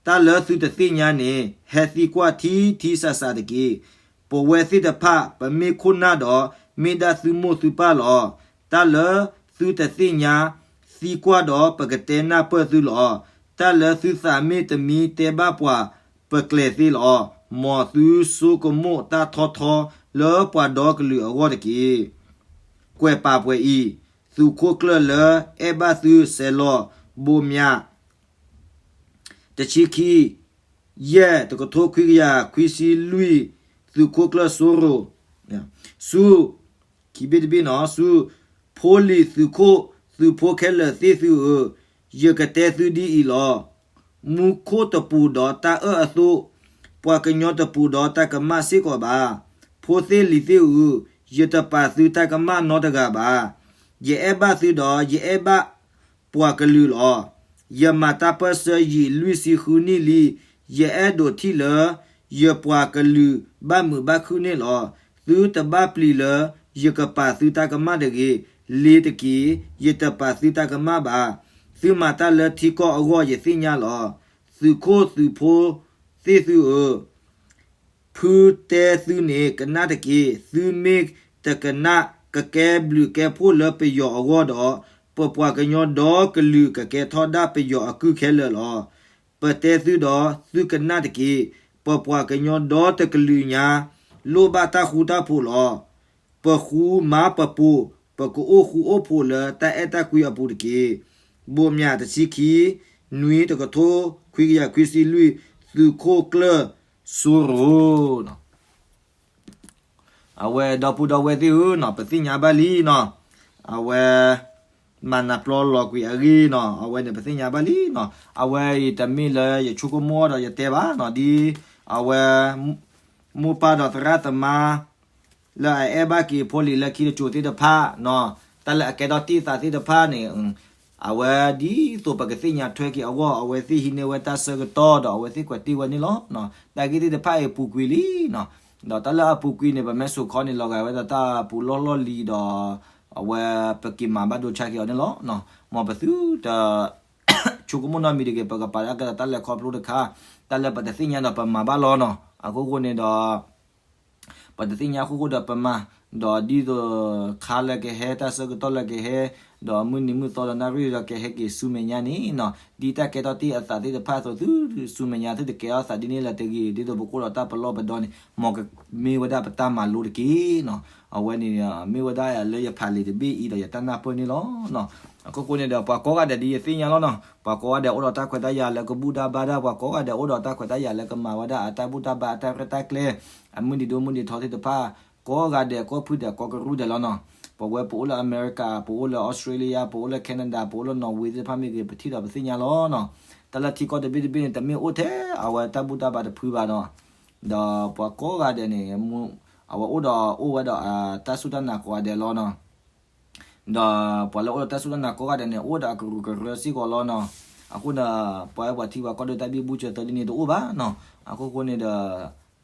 တၢ်လၢသုတသ့ၣ်ညါန့ၣ် ဟဲသံကွၢ်ထံထံဆးဆးတက့ၢ်. ပဝဲသ့ၣ်တဖၣ် ပမ့ၢ်ခိၣ်နၢ်ဒီး မ့ၢ်ဒၣ်သုမိၢ်သုပၢ်လီၤ. တၢ်လၢသုတသ့ၣ်ညါ သံကွၢ်ဒီးပကတဲနၢ်ပၢၢ်သုလီၤ. တၢ်လၢသုသးမ့ၢ်တမံတဲဘၣ်ပှၤ ပကျဲၤသ့လီၤ. မ်သုဆိကမိၣ်တၢ်ထီထီလၢပှၤဒီကလုာ်အဂီၢ်တက့ၢ်. ကွဲးပာ်ပှဲၤအံၤ, သုးခိၣ်ကျၢၢ်လၢအဲၣ်ဘၣ်သုစဲးလီၤ ဘိးမၠး တဆံခံ ယဲၢ် တကထိခွံကယၤခွံဆံလွံၢ် သုးခိၣ်ကျၢၢ်စိရိၤ ဆူ ခံဘ့ၣ်တဘ့ၣ်နီၤ ဆူ ဖိလံၤသုးခိၣ်သုးဖိခဲလၢာ်သ့ၣ်သုဧၢ, ယကတဲသုဒ်အံၤလီၤ. မူခိၣ်တပူၤဒီးတၢ်အၢၣ်အသိး, ပှၤကညီတပူၤဒီးတၢ်ကမၣ်စ့ၢ်ကီးဘၣ်. ဖိသ့ၣ်လံၤသ့ၣ်ဧၢ, ယတပာ်သုတၢ်ကမၣ်နီတဂၤဘၣ်. ယအဲၣ်ဘၣ်သုဒီးယအဲၣ်ဘၣ် ပှၤကလုာ်လီၤ. ယမၤတၢ်ပၢၢ်ဆၢယံာ်လွံၢ်ဆံဃုနံၣ်လံ. ယအဲၣ်ဒိးထံၣ်လၢ ယပှၤကလုာ်ဘၣ်မုာ်ဘၣ်ခုၣ်န့ၣ်လီၤ. သုတဘၣ်ပျံၤလၢ ယကပာ်သုတၢ်ကမၣ်တဂ့ၤ, လ့ၤတက့ၢ်. ယတပာ်သုတၢ်ကမၣ်ဘၣ်. သုမၤတၢ်လၢထံကီၢ်အဂီၢ်ယသ့ၣ်ညါလီၤ. သုးခိၣ်သုးဖိသ့ၣ်သုဧၢ, ဖုတဲသုန့ၣ် ကနၣ်တက့ၢ်. သုမ့ၢ်တကနၣ် ကကဲဘျုးကဲဖှိၣ်လၢပယီၤအဂီၢ်ဒီး, ပပှၤကညီဒီကလုာ်ကကဲထီၣ်ဒၣ်ပယီၤအကုၢ်ခဲလၢာ်လီၤ. ပတဲသုဒီးသုကနၣ်တက့ၢ်. ပပှၤကညီဒီတကလုာ်ညါ လိၣ်ဘၣ်တၢ်ဃူတၢ်ဖိးလီၤ. ပဃူမၤပပိာ်, ပကအိၣ်ဃူအိၣ်ဖိးလၢတၢ်အဲၣ်တၢ်ကွံအပူၤတက့ၢ်. ဘိးမၠးတဆံခံ နွံ တကထိခွံကယၤခွံဆံလွံၢ် သုးခိၣ်ကျၢၢ်စိရိၤ အဝဲဒီပုၢ်ဒီဝဲၢ်သ့ၣ်ဧၢနီၤ, ပသ့ၣ်ညါဘၣ်လံနီၤ, အဝဲ မၤနၢ်ပျီလီၤကွံာ်အဂ့ၢ်နီၤ, အဝဲန့ၣ်ပသ့ၣ်ညါဘၣ်လံနီၤ, အဝဲအံၤတမ့ၢ်လၢယဆိကမိၣ်ဒီးယတဲဘၣ်နီၤ, ဒ်အဝဲ မိၢ်ပၢ်ဒီးသရၣ်သမါ လၢအအဲၣ်ဘၣ်က့ၤဖိလံၤလၢခံတစိၤသ့ၣ်တဖၣ်နီၤ, တၢ်လၢအကဲထီၣ်တ့ၢ်အသးသ့ၣ်တဖၣ်န့ၣ် အဝဲဒ်သိးပကသ့ၣ်ညါထွဲက့ၤအဂီၢ် အဝဲသ့ၣ်ဟံးန့ၢ်ဝဲတၢ်ဆၢကတီၢ်ဒီးအဝဲသ့ၣ်ကွဲးတ့ၢ်ဝဲန့ၣ်လီၤ. တၢ်ဂ့ၢ်သ့ၣ်တဖၣ်အံၤပူၤကွံာ်လံနီၤ, ဒီးတၢ်လၢအပူၤကွံာ်န့ၣ် ပမ့ၢ်စိာ်ခီန့ၣ် လီၤဂာ်ဝဲဒၣ်တၢ်ပူၤလီၢ်လီၢ်လံၤဒီး အဝဲပက့ၤမၤဘၣ်ဒိဆါက့ၤအီၤန့ၣ်လီၤ. မ်ပသုတ ဆိကမိၣ်နီတမံၤတဂ့ၤ, ပကပာ်လၢအကဲဒီးတၢ်လဲၤခီဖျိတခါ, တၢ်လၢပတသ့ၣ်ညါဒီးပမၤဘၣ်လီၤနီၤ, အခိၣ်ဃိန့ၣ်ဒီး ပတသ့ၣ်ညါအခိၣ်ဃိဒီးပမၤ, ဒီးဒ်သိးခါလၢကဟဲ တၢ်ဆၢကတီၢ်လၢကဟဲ, ဒီးမုၢ်နံၤမုၢ်သီဒီးနၣ်ရံၣ်ဒီးကဟဲက့ၤဆူမဲာ်ညါန့ၣ်နီၤ, ဒ်တၢ်ကဲထီၣ်တ့ၢ်အသးသ့ၣ်တဖၣ်အသိး သုဆူမဲာ်ညါသုတကဲထီၣ်သးဒ်န့ၣ်လၢၤတဂ့ၤ, ဒ်သိးပကအိၣ်ဒီးတၢ်ပလီၢ်ပဒီန့ၣ် မ်ကမ့ၢ်ဝဲဒၣ်ပတၢ်မၤလိတက့ၢ်နီၤ. အဝဲန့ၣ်မ့ၢ်ဝဲဒၣ်လၢယဖးလံာ်တဘ့ၣ်အံၤဒီးယတၢ်နၢ်ပၢၢ်န့ၣ်လီၤ. အခိၣ်ဃိန့ၣ်ဒီး ပှၤကိးဂၤဒဲးဒ်ယသ့ၣ်ညါလီၤနီၤ, ပှၤကိးဂၤဒဲးအိၣ်ဒီးတၢ်ခွဲးတၢ်ယာ်လၢကဘူၣ်တၢ်ဘါတၢ်, ပှၤကိးဂၤဒဲးအိၣ်ဒီးတၢ်ခွဲးတၢ်ယာ်လၢကမၤဝဲဒၣ်အတၢ်ဘူၣ်တၢ်ဘါအတၢ်ရဲၣ်တၢ်ကျဲၤ, အမုၢ်နံၤဒိမုၢ်နံၤထီသ့ၣ်တဖၣ်, ကိးဂၤဒဲးကိးဖုဒဲးကိးကရူၢ်ဒဲးလီၤနီၤ. ပဝဲပအိၣ်လၢအမဲရကၤ, ပအိၣ်လၢအီစထြ့လယါ, ပအိၣ်လၢ Canada, ပအိၣ်လၢ Norway သ့ၣ်တဖၣ်မ့ၢ်ဂ့ၤ ပထံၣ်ဒီးပသ့ၣ်ညါလီၤနီၤ. တၢ်လၢထံကီၢ်တဘ့ၣ်တဘ့ၣ်န့ၣ် တမ့ၢ်အိၣ်ထဲအဝဲတၢ်ဘူၣ်တၢ်ဘါတဖုဘၣ်နီၤ. ဒီးပှၤကိးဂၤဒဲးန့ၣ် အဝဲအိၣ်ဒီးအိၣ်ဝဲဒီးအတၢ်စူၢ်တၢ်နာ်ကိးဂၤဒဲးလီၤနီၤ. ဒီးပှၤလၢအိၣ်ဒီးတၢ်စူၢ်တၢ်နာ်ကိးဂၤဒဲးန့ၣ် အိၣ်ဒီးအကရူၢ်ကရၢစ့ၢ်ကီးလီၤနီၤ. အဃိန့ၣ် ပှၤအဲၣ်ပှၤထံပှၤကီၢ်ဒိၣ်တၢ်ဘံၣ်ဘူၣ်စၢၤသၢဒ်န့ၣ်တအိၣ်ဘၣ်နီၤ. အခိၣ်ဃိန့ၣ်ဒီး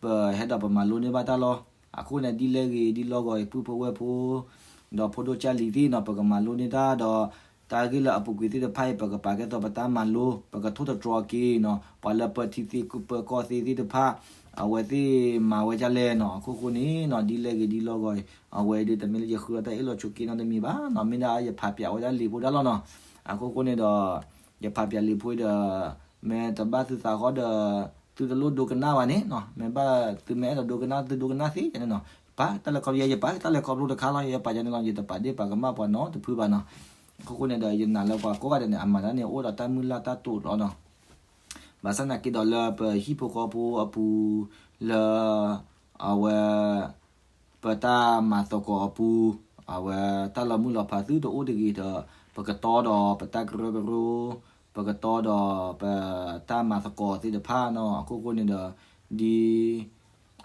ပဟဲဒီးပမၤလိန့ၢ်ဘၣ်တၢ်လီၤ. အဃိန့ၣ် ဒ်လဲၣ်ဂ့ၤဒ်လီၢ်ဂီၤအံၤ ပုၢ်ဖိဝဲၢ်ဖိ ဒီးဖိဒိၣ်ကၢ်လံၤသ့ၣ်နီၤ ပကမၤလိန့ၢ်တၢ်ဒီး တၢ်ဂ့ၢ်လၢအပူၤကွံာ်သ့ၣ်တဖၣ်အံၤ ပကပာ်ကဲသိးပတၢ်မၤလိ ပကထိၣ်သတြီၤက့ၤနီၤ ပှၤလၢပၢထံသ့ၣ်ပၢကီၢ်သ့ၣ်သ့ၣ်တဖၣ် အဝဲသ့ၣ်မၤဝဲဒ်လဲၣ်နီၤ. အခိၣ်ဃိန့ၣ်နီၤ ဒ်လဲၣ်ဂ့ၤဒ်လီၢ်ဂီၤအံၤ အဝဲဒ်တမ့ၢ်လၢယဃုအီၣ်တၢ်အ့ၣ်လိာ်ဆိးက့နီတမံၤဘၣ်နီၤ မ့ၢ်ဒၣ်ယဖးပၠးဝဲဒၣ်လံာ်ဖိဒၣ်လီၤနီၤ. အခိၣ်ဃိန့ၣ်ဒီး ယဖးပၠးလံာ်ဖိအံၤဒီး မ့ၢ်တဘၣ်သုသးဃီဒီး သုတလိၣ်ဒိကနၣ်ဘၣ်န့ၣ်နီၤ မ့ၢ်ဘၣ်သုမ့ၢ်အဲၣ်ဒိးဒိကနၣ် သုဒိကနၣ်သ့န့ၣ်နီၤ. ပာ်တၢ်လဲၤခီဖျိ ယပာ်တၢ်လဲၤခီဖျိတခါလီၤ ယပာ်ယၤန့ၣ်လီၤ ယတပာ်ဒ့ၣ်ပာ်ကမၣ်ပှၤနီတဖုဘၣ်နီၤ. အခိၣ်ဃိန့ၣ်ဒီး ယနာ်လၢပှၤကိးဂၤဒဲးန့ၣ် အမၤတၢ်န့ၣ် အိၣ်ဒီးတၢ်မုၢ်လၢ်တၢ်တိာ်လီၤနီၤ. ဘၣ်ဆၣ်သနာ်က့ဒီးလၢပဟံၣ်ဖိဃီဖိအပူၤ လၢ အဝဲ ပတၢ်မၤသကိးအပူၤ အဝဲတၢ်လီၤမုၢ်လီၤဖးသုတအိၣ်တဂ့ၤဒီး ပကတီဒီးပတၢ်ကရၢကရိ ပကတီဒီးပတၢ်မၤသကိးသ့ၣ်တဖၣ်နီၤ. အခိၣ်ဃိန့ၣ်ဒီး ဒ်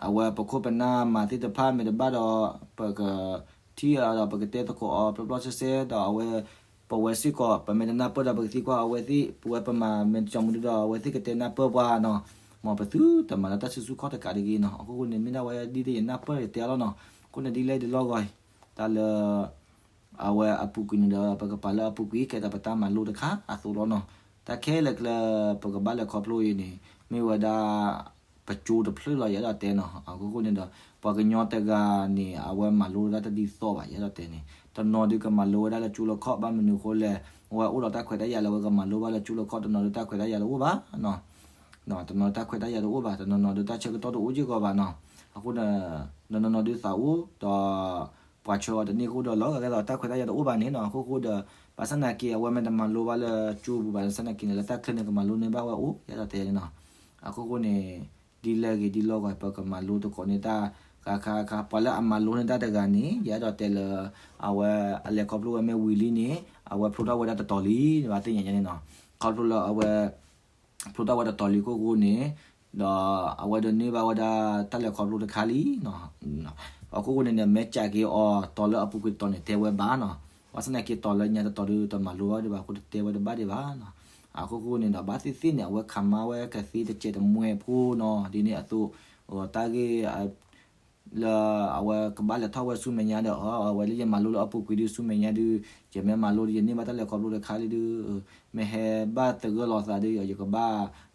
အဝဲပခိၣ်ပနၢ်မၤသ့ၣ်တဖၣ်မ့ၢ်တဘၣ်ဒီး ပကထံၣ်အီၤဒီးပကတဲသကိးအီၤပျီပျီဆှဲဆှဲ ဒီးအဝဲ ပဝဲစ့ၢ်ကီး ပမ့ၢ်တနၢ်ပၢၢ်ဒီးပကသံကွၢ်အဝဲသ့ၣ် ပဝဲပမၤမ့ၢ်တကၠီမူဒုဒီးအဝဲသ့ၣ်ကတဲနၢ်ပၢၢ်ပှၤနီၤ. မ်ပသုတမၤလၢတၢ်စုဆူၣ်ခီၣ်တကးတဂ့ၤနီၤ. အခိၣ်ဃိန့ၣ် မ့ၢ်ဒၣ်ဝဲဒ်သိးယနၢ်ပၢၢ်ယတဲအီၤလီၤနီၤ. အဃိန့ၣ်ဒ်လဲၣ်ဒ်လီၢ်ဂီၤအံၤ တၢ်လၢ အဝဲအပူၤကွံာ်န့ၣ်ဒီး ပကပာ်လၢအပူၤကွံာ် ကဲဒီးပတၢ်မၤလိတခါအသိးလီၤနီၤ. တၢ် တၢ်ခဲလၢာ်ကျဲ ပကဘၣ်လဲၤခီဖျိအံၤန့ၣ် မ့ၢ်ဝဲဒၣ် ပကၠိတဖျၢၣ်လီၤ ယအဲၣ်ဒိးတဲနီၤ. အခိၣ်ဃိန့ၣ်ဒီး ပှၤကညီတဂၤန့ၣ် အဝဲမၤလိဒၣ်တၢ်ဒ်သိးဘၣ် ယအဲၣ်ဒိးတဲန့ၣ် တနီၤဒုးကမၤလိဝဲဒၣ်လၢကၠိလၢခီၣ် ဘၣ်မနုၤအဃိလဲၣ် အဝဲအိၣ်ဒီးတၢ်ခွဲးတၢ်ယာ်လၢအဝဲကမၤလိဘၣ်လၢကၠိလၢခီၣ် တနီၤဒုးတၢ်ခွဲးတၢ်ယာ်တအိၣ်ဘၣ်နီၤ. တနီၤဒုးတၢ်ခွဲးတၢ်ယာ်တအိၣ်ဘၣ် တနီၤနီၤဒုးတၢ်ဆၢကတီၢ်တအိၣ်စ့ၢ်ကီးဘၣ်နီၤ. အဃိဒီး တနီၤနီၤဒုးသးအိၣ်ဒီး ပှၤဆှၢအီၤတန့ၢ်အဃိဒီး လီၤဂာ်ဒ်သိးတၢ်ခွဲးတၢ်ယာ်တအိၣ်ဘၣ်န့ၣ်နီၤ. အခိၣ်ဃိဒီး ဘၣ်ဆၣ်သနာ်က့ အဝဲမ့ၢ်တမၤလိဘၣ်လၢကၠိပူၤဘၣ်ဆၣ်သနာ်က့န့ၣ် လၢတၢ်ချၢန့ၣ် ကမၤလိန့ၢ်ဘၣ်ဝဲအိၣ် ယအဲၣ်ဒိးတဲန့ၣ်နီၤ. အခိၣ်ဃိန့ၣ် ဒ်လဲၣ်ဂ့ၤဒ်လဲၣ်ဂ့ၤ ပကမၤလိသကိးန့ၢ်တၢ် ခါခါခါ ပှၤလၢအမၤလိန့ၢ်တၢ်တဂၤန့ၣ် ယအဲၣ်ဒိးတဲလၢ အဝဲအလဲၤခီဖျိဝဲမ့ၢ်ဝံၤလံန့ၣ် အဝဲဖျိထီၣ်ဝဲဒၣ်တတီၤလံ ဘၣ်သ့ၣ်ညါန့ၣ်နီၤ. ခီဖျိလၢအဝဲ ဖျိထီၣ်ဝဲတတီၤလံအခိၣ်ဃိန့ၣ် ဒီးအဝဲဒိးန့ၢ်ဘၣ်ဝဲဒၣ်တၢ်လဲၤခီဖျိတခါလံနီၤ. အခိၣ်ဃိန့ၣ်န့ၣ် မ့ၢ်ကးက့ၤအီၤတီၤလၢအပူၤကွံာ်တတီၤန့ၣ် တဲဝဲဘၣ်နီၤ. ဘၣ်ဆၣ်သနာ်က့တီၤလၢညါတတီၤဒုးတမၤလိဘၣ်ဒံးဘၣ်အဃိ တတဲဝဲတဘၣ်ဒံးဘၣ်နီၤ. အခိၣ်ဃိန့ၣ်ဒီး ဘၣ်သ့ၣ်သ့ၣ်န့ၣ် အဝဲခးမါဝဲကသ့တစဲးတမှဲဖိနီၤ ဒ်န့ၣ်အသိး တၢ်ဂ့ၢ် လၢအဝဲကဘၣ်လဲၤထီၣ်ဝဲဆူမဲာ်ညါဒီး အဝဲလၢယမၤလိလၢအပူၤကွံာ်ဒုး ဆူမဲာ်ညါဒုး ယမ့ၢ်မၤလိဒုး ယန့ၢ်ဘၣ်တၢ်လဲၤခီဖျိတခါလံဒုး မ့ၢ်ဟဲဘၣ်သဂၢၢ်လီၤသးဒုး ယကဘၣ်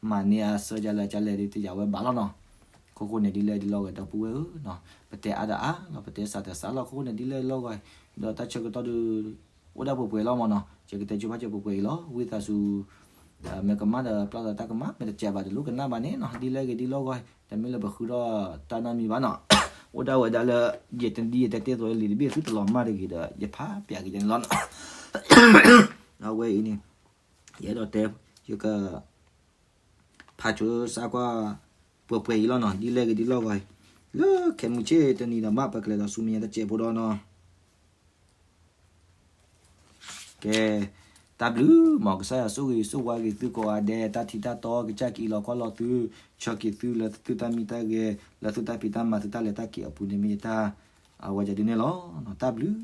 မၤန့ၢ်အဆၢကလဲၣ်ကလဲၣ်ဒုး တယာ်ဝဲဘၣ်လီၤနီၤ. အခိၣ်ဃိန့ၣ် ဒ်လဲၣ်ဒ်လဲၣ်ဂ့ၤ ဒီပုၢ်ဝဲၢ်ဧၢ, ပတဲအါဒီးအါလီၤ ပတဲစှၤဒီးစှၤလီၤ. အခိၣ်ဃိန့ၣ် ဒ်လဲၣ်ဒ်လဲၣ်ဂ့ၤ ဒီးတၢ်ဆၢကတီၢ်ဒုး အိၣ်ဒၣ်ပှဲၤပှဲၤလီၤမ့ၢ်နီၤ. ယကတဲဆိဖးစၢၤပှဲၤပှဲၤအံၤလီၤ. ဝံသးစူၤ မ့ၢ်ကမၣ်ဒီးပျၢ်သးတၢ်ကမၣ်, မ့ၢ်တကးဘၣ်တလိၣ်ကနၣ်ဘၣ်န့ၣ်နီၤ. ဒ်လဲၣ်ဂ့ၤဒ်လဲၣ်ဂ့ၤ တမ့ၢ်လၢပဃုထီၣ်တၢ်နီတမံၤဘၣ်နီၤ. အိၣ်ဒၣ်ဝဲဒၣ်လၢ ယတဒ်ယတဲတ့ၢ်သိးလံာ်တဘ့ၣ် သုတလီၤမၢ်တဂ့ၤဒီး ယဖးပျးက့ၤန့ၣ်လီၤ. အဝဲအံၤန့ၣ် ယအဲၣ်ဒိးတဲ ယက ဖးစၢၤစးကွၢ် ပှဲၤပှဲၤအံၤလီၤနီၤ. ဒ်လဲၣ်ဂ့ၤဒ်လဲၣ်ဂ့ၤ လၢခဲမုၢ်ဆ့ၣ်တနံၤဒီး ဘၣ်ပကလဲၤဒီးဆူမဲာ်ညါတစဲးဖိဒီးနီၤ. ကဲ, တၢ်ဘျုး, မ်ကစၢ်ယွၤဆိၣ်ဂ့ၤဆိၣ်ဝါက့ၤသုကိးဂၤဒဲး, တၢ်ထံတၢ်တီကစၢ်ကအံးလီၤကွၢ်လီၤသု, ဆှၢက့ၤသုလၢသုတၢ်မံတၢ်ဂဲၤ, လၢသုတၢ်ဖံးတၢ်မၤသုတၢ်လဲၤတၢ်က့ၤအပူၤန့ၣ်မ့ၢ်ယတၢ် အဝဲဒၣ်ဒ်န့ၣ်လီၤ. တၢ်ဘျုး